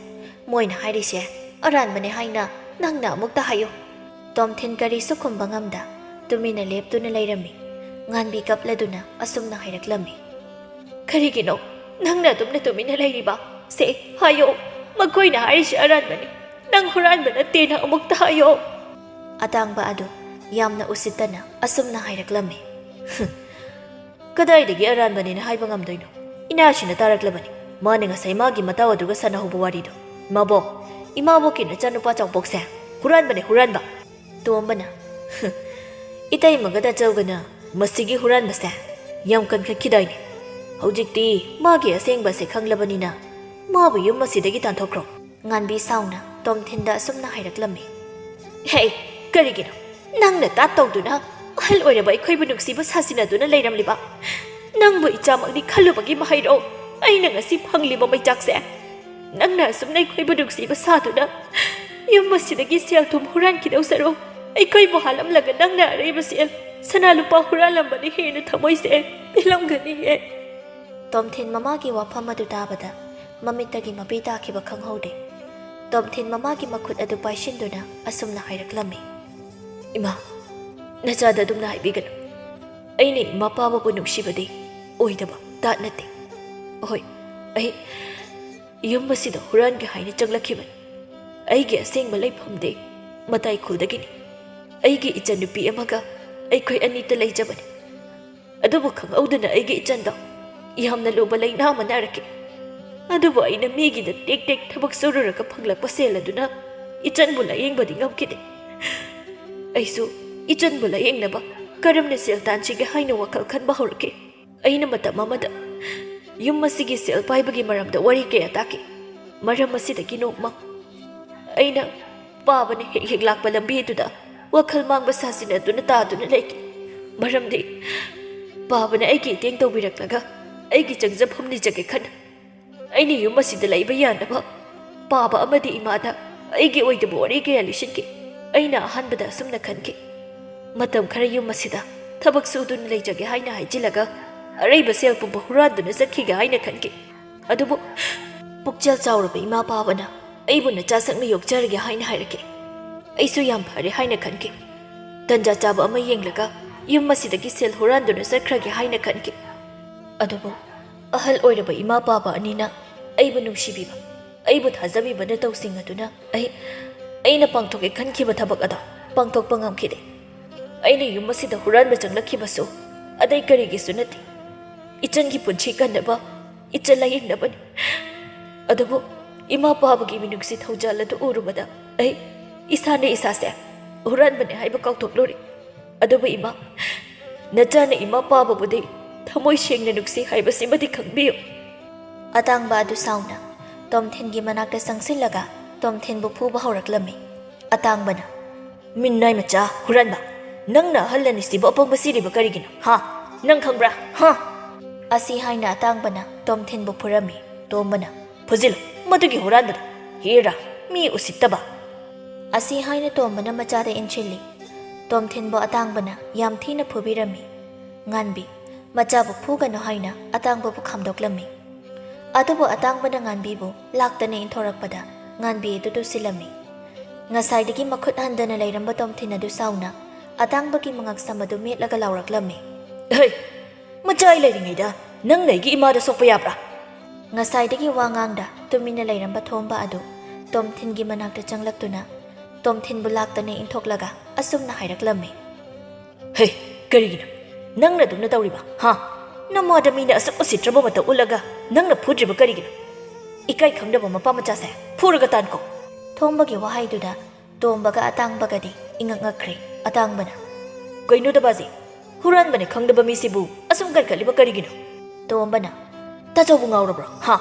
ꯃꯣꯏꯅ ꯍꯥꯏꯔꯤꯁꯦ ꯑꯔꯥꯟꯕꯅꯦ ꯍꯥꯏꯅ ꯅꯪꯅ ꯑꯃꯨꯛꯇ ꯍꯥꯏꯌꯨ꯫" ꯇꯣꯝꯊꯤꯟ ꯀꯔꯤꯁꯨ ꯈꯨꯝꯕ ꯉꯝꯗ ꯇꯨꯃꯤꯟꯅ ꯂꯦꯞꯇꯨꯅ ꯂꯩꯔꯝꯃꯤ꯫ ꯉꯥꯟꯕꯤ ꯀꯞꯂꯗꯨꯅ ꯑꯁꯨꯝꯅ ꯍꯥꯏꯔꯛꯂꯝꯃꯤ꯫ "ꯀꯔꯤꯒꯤꯅꯣ ꯅꯪꯅ ꯑꯗꯨꯝꯅ ꯇꯨꯃꯤꯟꯅ ꯂꯩꯔꯤꯕ? ꯁꯦ, ꯍꯥꯏꯌꯣ, ꯃꯈꯣꯏꯅ ꯍꯥꯏꯔꯤꯁꯤ ꯑꯔꯥꯟꯕꯅꯤ꯫ ꯅꯪ ꯍꯨꯔꯥꯟꯕ ꯅꯠꯇꯦꯅ ꯑꯃꯨꯛꯇ ꯍꯥꯏꯌꯣ꯫" ꯑꯇꯥꯡꯕ ꯑꯗꯨ ꯌꯥꯝꯅ ꯎꯁꯤꯠꯇꯅ ꯑꯁꯨꯝꯅ ꯍꯥꯏꯔꯛꯂꯝꯃꯤ꯫ "ꯀꯗꯥꯏꯗꯒꯤ ꯑꯔꯥꯟꯕꯅꯦꯅ ꯍꯥꯏꯕ ꯉꯝꯗꯣꯏꯅꯣ? ꯏꯅꯥꯁꯤꯅ ꯇꯥꯔꯛꯂꯕꯅꯤ꯫ ꯃꯥꯅ ꯉꯁꯥꯏ ꯃꯥꯒꯤ ꯃꯇꯥꯎ ꯑꯗꯨꯒ ꯁꯥꯟꯅꯍꯧꯕ ꯋꯥꯔꯤꯗꯣ꯫ ꯃꯕꯣꯛ, ꯏꯃꯥꯕꯣꯛꯀꯤ ꯅꯆꯥꯅꯨꯄꯥ ꯆꯥꯎꯄꯣꯛꯁꯦ ꯍꯨꯔꯥꯟꯕꯅꯦ, ꯍꯨꯔꯥꯟꯕ꯫" ꯇꯣꯝꯕꯅ, "ꯏꯇꯩꯃꯒ ꯇꯥꯆꯧꯒꯅ ꯃꯁꯤꯒꯤ ꯍꯨꯔꯥꯟꯕꯁꯦ ꯌꯥꯝ ꯀꯟꯈꯠꯈꯤꯗꯥꯏꯅꯦ? ꯍꯧꯖꯤꯛꯇꯤ ꯃꯥꯒꯤ ꯑꯁꯦꯡꯕꯁꯦ ꯈꯪꯂꯕꯅꯤꯅ ꯃꯥꯕꯨ ꯌꯨꯝ ꯑꯁꯤꯗꯒꯤ ꯇꯥꯟꯊꯣꯛꯈ꯭ꯔꯣ꯫" ꯉꯥꯟꯕꯤ ꯁꯥꯎꯅ ꯇꯣꯝꯊꯤꯟꯗ ꯑꯁꯨꯝꯅ ꯍꯥꯏꯔꯛꯂꯝꯃꯤ꯫ "ꯍꯦ, ꯀꯔꯤꯒꯤꯅꯣ ꯅꯪꯅ ꯇꯥꯠ ꯇꯧꯗꯨꯅ ꯑꯍꯜ ꯑꯣꯏꯔꯕ ꯑꯩꯈꯣꯏꯕꯨ ꯅꯨꯡꯁꯤꯕ ꯁꯥꯁꯤꯟꯅꯗꯨꯅ ꯂꯩꯔꯝꯂꯤꯕ? ꯅꯪꯕꯨ ꯏꯆꯥꯃꯛꯅꯤ ꯈꯜꯂꯨꯕꯒꯤ ꯃꯍꯩꯔꯣ ꯑꯩꯅ ꯉꯁꯤ ꯐꯪꯂꯤꯕ ꯃꯩꯆꯥꯛꯁꯦ? ꯅꯪꯅ ꯑꯁꯨꯝꯅ ꯑꯩꯈꯣꯏꯕꯨ ꯅꯨꯡꯁꯤꯕ ꯁꯥꯗꯨꯅ ꯌꯨꯝ ꯑꯁꯤꯗꯒꯤ ꯁꯦꯜ ꯊꯨꯝ ꯍꯨꯔꯥꯟꯈꯤꯗꯧ ꯁꯔꯨꯛ ꯑꯩꯈꯣꯏꯕꯨ ꯍꯥꯠꯂꯝꯂꯒ ꯅꯪꯅ ꯑꯔꯩꯕ ꯁꯦꯜ ꯁꯅꯥ ꯂꯨꯄꯥ ꯍꯨꯔꯥꯜꯂꯝꯕꯅ ꯍꯦꯟꯅ ꯊꯃꯣꯏꯁꯦ ꯄꯦꯜꯂꯝꯒꯅꯤꯌꯦ꯫" ꯇꯣꯝꯊꯤꯟ ꯃꯃꯥꯒꯤ ꯋꯥꯐꯝ ꯑꯗꯨ ꯇꯥꯕꯗ ꯃꯃꯤꯠꯇꯒꯤ ꯃꯄꯤ ꯇꯥꯈꯤꯕ ꯈꯪꯍꯧꯗꯦ꯫ ꯇꯣꯝꯊꯤꯟ ꯃꯃꯥꯒꯤ ꯃꯈꯨꯠ ꯑꯗꯨ ꯄꯥꯏꯁꯤꯟꯗꯨꯅ ꯑꯁꯨꯝꯅ ꯍꯥꯏꯔꯛꯂꯝꯃꯤ꯫ "ꯏꯃꯥ, ꯅꯆꯥꯗ ꯑꯗꯨꯝꯅ ꯍꯥꯏꯕꯤꯒꯅꯨ꯫ ꯑꯩꯅ ꯏꯃꯥ ꯄꯥꯕꯕꯨ ꯅꯨꯡꯁꯤꯕꯗꯤ ꯑꯣꯏꯗꯕ ꯇꯥꯠ ꯅꯠꯇꯦ꯫ ꯍꯣꯏ, ꯑꯩ ꯌꯨꯝ ꯑꯁꯤꯗ ꯍꯨꯔꯥꯟꯒꯦ ꯍꯥꯏꯅ ꯆꯪꯂꯛꯈꯤꯕꯅꯤ꯫ ꯑꯩꯒꯤ ꯑꯁꯦꯡꯕ ꯂꯩꯐꯝꯗꯤ ꯃꯇꯥꯏ ꯈꯨꯜꯗꯒꯤꯅꯤ꯫ ꯑꯩꯒꯤ ꯏꯆꯟꯅꯨꯄꯤ ꯑꯃꯒ ꯑꯩꯈꯣꯏ ꯑꯅꯤꯇ ꯂꯩꯖꯕꯅꯤ꯫ ꯑꯗꯨꯕꯨ ꯈꯪꯍꯧꯗꯅ ꯑꯩꯒꯤ ꯏꯆꯟꯗꯣ ꯌꯥꯝꯅ ꯂꯨꯕ ꯂꯩꯅꯥ ꯑꯃ ꯅꯥꯔꯛꯈꯤ꯫ ꯑꯗꯨꯕꯨ ꯑꯩꯅ ꯃꯤꯒꯤꯗ ꯇꯦꯛ ꯇꯦꯛ ꯊꯕꯛ ꯁꯨꯔꯨꯔꯒ ꯐꯪꯂꯛꯄ ꯁꯦꯜ ꯑꯗꯨꯅ ꯏꯆꯟꯕꯨ ꯂꯥꯌꯦꯡꯕꯗꯤ ꯉꯝꯈꯤꯗꯦ꯫ ꯑꯩꯁꯨ ꯏꯆꯟꯕꯨ ꯂꯥꯌꯦꯡꯅꯕ ꯀꯔꯝꯅ ꯁꯦꯜ ꯇꯥꯟꯁꯤꯒꯦ ꯍꯥꯏꯅ ꯋꯥꯈꯜ ꯈꯟꯕ ꯍꯧꯔꯛꯈꯤ꯫ ꯑꯩꯅ ꯃꯇꯝ ꯑꯃꯗ ꯌꯨꯝ ꯑꯁꯤꯒꯤ ꯁꯦꯜ ꯄꯥꯏꯕꯒꯤ ꯃꯔꯝꯗ ꯋꯥꯔꯤ ꯀꯌꯥ ꯇꯥꯈꯤ꯫ ꯃꯔꯝ ꯑꯁꯤꯗꯒꯤ ꯅꯣꯡꯃ ꯑꯩꯅ ꯄꯥꯕꯅ ꯍꯦꯛ ꯍꯦꯛ ꯂꯥꯛꯄ ꯂꯝꯕꯤ ꯑꯗꯨꯗ ꯋꯥꯈꯜ ꯃꯥꯡꯕ ꯁꯥꯁꯤꯟꯅꯗꯨꯅ ꯇꯥꯗꯨꯅ ꯂꯩꯈꯤ꯫ ꯃꯔꯝꯗꯤ ꯄꯥꯕꯅ ꯑꯩꯒꯤ ꯏꯇꯦꯡ ꯇꯧꯕꯤꯔꯛꯂꯒ ꯑꯩꯒꯤ ꯆꯪꯖꯐꯝ ꯅꯤꯖꯒꯦ ꯈꯟꯅ ꯑꯩꯅ ꯌꯨꯝ ꯑꯁꯤꯗ ꯂꯩꯕ ꯌꯥꯅꯕ ꯄꯥꯕ ꯑꯃꯗꯤ ꯏꯃꯥꯗ ꯑꯩꯒꯤ ꯑꯣꯏꯗꯕ ꯋꯥꯔꯤ ꯀꯌꯥ ꯂꯤꯁꯤꯟꯈꯤ꯫ ꯑꯩꯅ ꯑꯍꯥꯟꯕꯗ ꯑꯁꯨꯝꯅ ꯈꯟꯈꯤ, "ꯃꯇꯝ ꯈꯔ ꯌꯨꯝ ꯑꯁꯤꯗ ꯊꯕꯛ ꯁꯨꯗꯨꯅ ꯂꯩꯖꯒꯦ ꯍꯥꯏꯅ ꯍꯥꯏꯖꯤꯜꯂꯒ, ꯑꯔꯩꯕ ꯁꯦꯜ ꯄꯨꯝꯕ ꯍꯨꯔꯥꯟꯗꯨꯅ ꯆꯠꯈꯤꯒꯦ" ꯍꯥꯏꯅ ꯈꯟꯈꯤ꯫ ꯑꯗꯨꯕꯨ ꯄꯨꯛꯆꯦꯜ ꯆꯥꯎꯔꯕ ꯏꯃꯥ ꯄꯥꯕꯅ ꯑꯩꯕꯨ ꯅꯆꯥ ꯁꯛꯅ ꯌꯣꯛꯆꯔꯒꯦ ꯍꯥꯏꯅ ꯍꯥꯏꯔꯛꯈꯤ꯫ ꯑꯩꯁꯨ ꯌꯥꯝ ꯐꯔꯦ ꯍꯥꯏꯅ ꯈꯟꯈꯤ꯫ ꯇꯟꯖꯥ ꯆꯥꯕ ꯑꯃ ꯌꯦꯡꯂꯒ ꯌꯨꯝ ꯑꯁꯤꯗꯒꯤ ꯁꯦꯜ ꯍꯨꯔꯥꯟꯗꯨꯅ ꯆꯠꯈ꯭ꯔꯒꯦ ꯍꯥꯏꯅ ꯈꯟꯈꯤ꯫ ꯑꯗꯨꯕꯨ ꯑꯍꯜ ꯑꯣꯏꯔꯕ ꯏꯃꯥ ꯄꯥꯕ ꯑꯅꯤꯅ ꯑꯩꯕꯨ ꯅꯨꯡꯁꯤꯕꯤꯕ, ꯑꯩꯕꯨ ꯊꯥꯖꯕꯤꯕ ꯅꯇꯧꯁꯤꯡ ꯑꯗꯨꯅ ꯑꯩ, ꯑꯩꯅ ꯄꯥꯡꯊꯣꯛꯀꯦ ꯈꯟꯈꯤꯕ ꯊꯕꯛ ꯑꯗꯣ ꯄꯥꯡꯊꯣꯛꯄ ꯉꯝꯈꯤꯗꯦ꯫ ꯑꯩꯅ ꯌꯨꯝ ꯑꯁꯤꯗ ꯍꯨꯔꯥꯟꯕ ꯆꯪꯂꯛꯈꯤꯕꯁꯨ ꯑꯇꯩ ꯀꯔꯤꯒꯤꯁꯨ ꯅꯠꯇꯦ꯫ ꯏꯆꯟꯒꯤ ꯄꯨꯟꯁꯤ ꯀꯟꯅꯕ, ꯏꯆꯟ ꯂꯥꯌꯦꯡꯅꯕꯅꯤ꯫ ꯑꯗꯨꯕꯨ ꯏꯃꯥ ꯄꯥꯕꯒꯤ ꯃꯤꯅꯨꯡꯁꯤ ꯊꯧꯖꯥꯜ ꯑꯗꯨ ꯎꯔꯨꯕꯗ ꯑꯩ ꯏꯁꯥꯅ ꯏꯁꯥꯁꯦ ꯍꯨꯔꯥꯟꯕꯅꯤ ꯍꯥꯏꯕ ꯀꯥꯎꯊꯣꯛꯂꯨꯔꯦ꯫ ꯑꯗꯨꯕꯨ ꯏꯃꯥ, ꯅꯆꯥꯅ ꯏꯃꯥ ꯄꯥꯕꯕꯨꯗꯤ ꯊꯃꯣꯏ ꯁꯦꯡꯅ ꯅꯨꯡꯁꯤ ꯍꯥꯏꯕꯁꯤꯃꯗꯤ ꯈꯪꯕꯤꯌꯨ꯫ ꯑꯇꯥꯡꯕ ꯑꯗꯨ ꯁꯥꯎꯅ ꯇꯣꯝꯊꯤꯟꯒꯤ ꯃꯅꯥꯛꯇ ꯆꯪꯁꯤꯜꯂꯒ ꯇꯣꯝꯊꯤꯟꯕꯨ ꯐꯨꯕ ꯍꯧꯔꯛꯂꯝꯃꯤ꯫ ꯑꯇꯥꯡꯕꯅ, "ꯃꯤꯅꯥꯏ ꯃꯆꯥ ꯍꯨꯔꯥꯟꯕ, ꯅꯪꯅ ꯑꯍꯜ ꯑꯅꯤꯁꯤꯕꯨ ꯑꯄꯪꯕ ꯁꯤꯔꯤꯕ ꯀꯔꯤꯒꯤꯅꯣ? ꯍꯥ? ꯅꯪ ꯈꯪꯕ꯭ꯔꯥ? ꯍꯥ?" ꯑꯁꯤ ꯍꯥꯏꯅ ꯑꯇꯥꯡꯕꯅ ꯇꯣꯝꯊꯤꯟꯕꯨ ꯐꯨꯔꯝꯃꯤ꯫ ꯇꯣꯝꯕꯅ, "ꯐꯨꯖꯤꯜꯂꯨ ꯃꯗꯨꯒꯤ ꯍꯨꯔꯥꯟꯕꯗꯣ, ꯍꯦꯔꯥ, ꯃꯤ ꯎꯁꯤꯠꯇꯕ!" ꯑꯁꯤ ꯍꯥꯏꯅ ꯇꯣꯝꯕꯅ ꯃꯆꯥꯗ ꯏꯟꯁꯤꯜꯂꯤ꯫ ꯇꯣꯝꯊꯤꯟꯕꯨ ꯑꯇꯥꯡꯕꯅ ꯌꯥꯝ ꯊꯤꯅ ꯐꯨꯕꯤꯔꯝꯃꯤ꯫ ꯉꯥꯟꯕꯤ, ꯃꯆꯥꯕꯨ ꯐꯨꯒꯅꯨ ꯍꯥꯏꯅ ꯑꯇꯥꯡꯕꯕꯨ ꯈꯥꯝꯗꯣꯛꯂꯝꯃꯤ꯫ ꯑꯗꯨꯕꯨ ꯑꯇꯥꯡꯕꯅ ꯉꯥꯟꯕꯤꯕꯨ ꯂꯥꯛꯇꯅ ꯏꯟꯊꯣꯔꯛꯄꯗ ꯉꯥꯟꯕꯤ ꯑꯗꯨ ꯇꯨꯁꯤꯜꯂꯝꯃꯤ꯫ ꯉꯁꯥꯏꯗꯒꯤ ꯃꯈꯨꯠ ꯍꯟꯗꯅ ꯂꯩꯔꯝꯕ ꯇꯣꯝꯊꯤꯟ ꯑꯗꯨ ꯁꯥꯎꯅ ꯑꯇꯥꯡꯕꯒꯤ ꯃꯉꯛꯁꯝ ꯑꯗꯨ ꯃꯦꯠꯂꯒ ꯂꯥꯎꯔꯛꯂꯝꯃꯤ꯫ "ꯍꯩ! ꯃꯆꯥ ꯑꯩ ꯂꯩꯔꯤꯉꯩꯗ ꯅꯪꯅ ꯑꯩꯒꯤ ꯏꯃꯥꯗ ꯁꯣꯛꯄ ꯌꯥꯕ꯭ꯔꯥ?" ꯉꯁꯥꯏꯗꯒꯤ ꯋꯥ ꯉꯥꯡꯗ ꯇꯨꯃꯤꯟꯅ ꯂꯩꯔꯝꯕ ꯊꯣꯝꯕ ꯑꯗꯨ ꯇꯣꯝꯊꯤꯟꯒꯤ ꯃꯅꯥꯛꯇ ꯆꯪꯂꯛꯇꯨꯅ ꯇꯣꯝꯊꯤꯟꯕꯨ ꯂꯥꯛꯇꯅ ꯏꯟꯊꯣꯛꯂꯒ ꯑꯁꯨꯝꯅ ꯍꯥꯏꯔꯛꯂꯝꯃꯤ꯫ "ꯍꯦ, ꯀꯔꯤꯒꯤꯅꯣ ꯅꯪꯅ ꯑꯗꯨꯝꯅ ꯇꯧꯔꯤꯕ? ꯍꯥ? ꯅꯃꯥꯗ ꯃꯤꯅ ꯑꯁꯨꯛ ꯎꯁꯤꯠꯇ꯭ꯔꯕ ꯃꯇꯧ ꯎꯠꯂꯒ ꯅꯪꯅ ꯐꯨꯗ꯭ꯔꯤꯕ ꯀꯔꯤꯒꯤꯅꯣ? ꯏꯀꯥꯏ ꯈꯪꯗꯕ ꯃꯄꯥ ꯃꯆꯥꯁꯦ ꯐꯨꯔꯒ ꯇꯥꯟꯀꯣ!" ꯊꯣꯝꯕꯒꯤ ꯋꯥꯍꯩꯗꯨꯗ ꯇꯣꯝꯕꯒ ꯑꯇꯥꯡꯕꯒꯗꯤ ꯏꯉꯛ ꯉꯛꯈ꯭ꯔꯦ꯫ ꯑꯇꯥꯡꯕꯅ, "ꯀꯩꯅꯣꯗ ꯕꯥꯖꯤ, ꯍꯨꯔꯥꯟꯕꯅꯦ ꯈꯪꯗꯕ ꯃꯤꯁꯤꯕꯨ ꯑꯁꯨꯝ ꯀꯟꯈꯠꯂꯤꯕ ꯀꯔꯤꯒꯤꯅꯣ?" ꯇꯣꯝꯕꯅ, "ꯇꯥꯆꯧꯕꯨ ꯉꯥꯎꯔꯕ꯭ꯔꯣ? ꯍꯥ?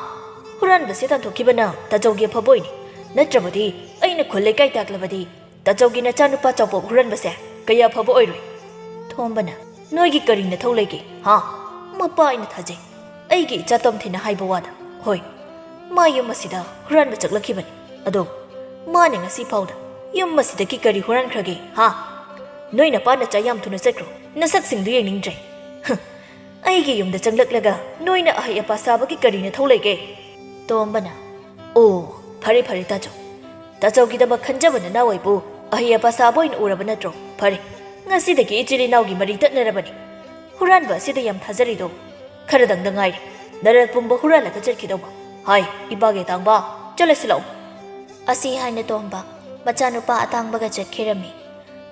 ꯍꯨꯔꯥꯟꯕꯁꯦ ꯇꯥꯟꯊꯣꯛꯈꯤꯕꯅ ꯇꯥꯆꯧꯒꯤ ꯑꯐꯕ ꯑꯣꯏꯅꯤ꯫ ꯅꯠꯇ꯭ꯔꯕꯗꯤ ꯑꯩꯅ ꯈꯨꯜ ꯂꯩꯀꯥꯏ ꯇꯥꯛꯂꯕꯗꯤ ꯇꯥꯆꯧꯒꯤ ꯅꯆꯥꯅꯨꯄꯥ ꯆꯥꯎꯄꯣꯛ ꯍꯨꯔꯥꯟꯕꯁꯦ ꯀꯌꯥ ꯐꯕ ꯑꯣꯏꯔꯣꯏ꯫" ꯊꯣꯝꯕꯅ, "ꯅꯣꯏꯒꯤ ꯀꯔꯤ ꯅꯊꯧ ꯂꯩꯒꯦ? ꯍꯥ? ꯃꯄꯥ ꯑꯩꯅ ꯊꯥꯖꯩ꯫ ꯑꯩꯒꯤ ꯏꯆꯥ ꯇꯣꯝꯊꯤꯟꯅ ꯍꯥꯏꯕ ꯋꯥꯗ꯫ ꯍꯣꯏ, ꯃꯥ ꯌꯨꯝ ꯑꯁꯤꯗ ꯍꯨꯔꯥꯟꯕ ꯆꯪꯂꯛꯈꯤꯕꯅꯤ꯫ ꯑꯗꯣ ꯃꯥꯅ ꯉꯁꯤ ꯐꯥꯎꯗ ꯌꯨꯝ ꯑꯁꯤꯗꯒꯤ ꯀꯔꯤ ꯍꯨꯔꯥꯟꯈ꯭ꯔꯒꯦ, ꯍꯥ? ꯅꯣꯏ ꯅꯄꯥ ꯅꯆꯥ ꯌꯥꯝ ꯊꯨꯅ ꯆꯠꯈ꯭ꯔꯣ, ꯅꯁꯛꯁꯤꯡꯗꯨ ꯌꯦꯡꯅꯤꯡꯗ꯭ꯔꯦ꯫ ꯍ, ꯑꯩꯒꯤ ꯌꯨꯝꯗ ꯆꯪꯂꯛꯂꯒ ꯅꯣꯏꯅ ꯑꯍꯩ ꯑꯄꯥ ꯁꯥꯕꯒꯤ ꯀꯔꯤ ꯅꯊꯧ ꯂꯩꯒꯦ? ꯇꯣꯝꯕꯅ, ꯑꯣ, ꯐꯔꯦ ꯐꯔꯦ ꯇꯥꯆꯧ, ꯇꯥꯆꯧꯒꯤꯗꯃꯛ ꯈꯟꯖꯕ ꯅꯅꯥꯎ ꯑꯩꯕꯨ ꯑꯍꯩ ꯑꯄꯥ ꯁꯥꯕ ꯑꯣꯏꯅ ꯎꯔꯕ ꯅꯠꯇ꯭ꯔꯣ? ꯐꯔꯦ, ꯉꯁꯤꯗꯒꯤ ꯏꯆꯤꯜ ꯏꯅꯥꯎꯒꯤ ꯃꯔꯤ ꯇꯠꯅꯔꯕꯅꯤ꯫ ꯍꯨꯔꯥꯟꯕ ꯑꯁꯤꯗ ꯌꯥꯝ ꯊꯥꯖꯔꯤꯗꯣ꯫ ꯈꯔꯗꯪꯗ ꯉꯥꯏꯔꯦ, ꯅꯔꯜ ꯄꯨꯝꯕ ꯍꯨꯔꯥꯜꯂꯒ ꯆꯠꯈꯤꯗꯧꯕ꯫ ꯍꯥꯏ, ꯏꯄꯥꯒꯤ ꯑꯇꯥꯡꯕ, ꯆꯠꯂꯁꯤ ꯂꯥꯛꯑꯣ꯫ ꯑꯁꯤ ꯍꯥꯏꯅ ꯇꯣꯝꯕ ꯃꯆꯥꯅꯨꯄꯥ ꯑꯇꯥꯡꯕꯒ ꯆꯠꯈꯤꯔꯝꯃꯤ꯫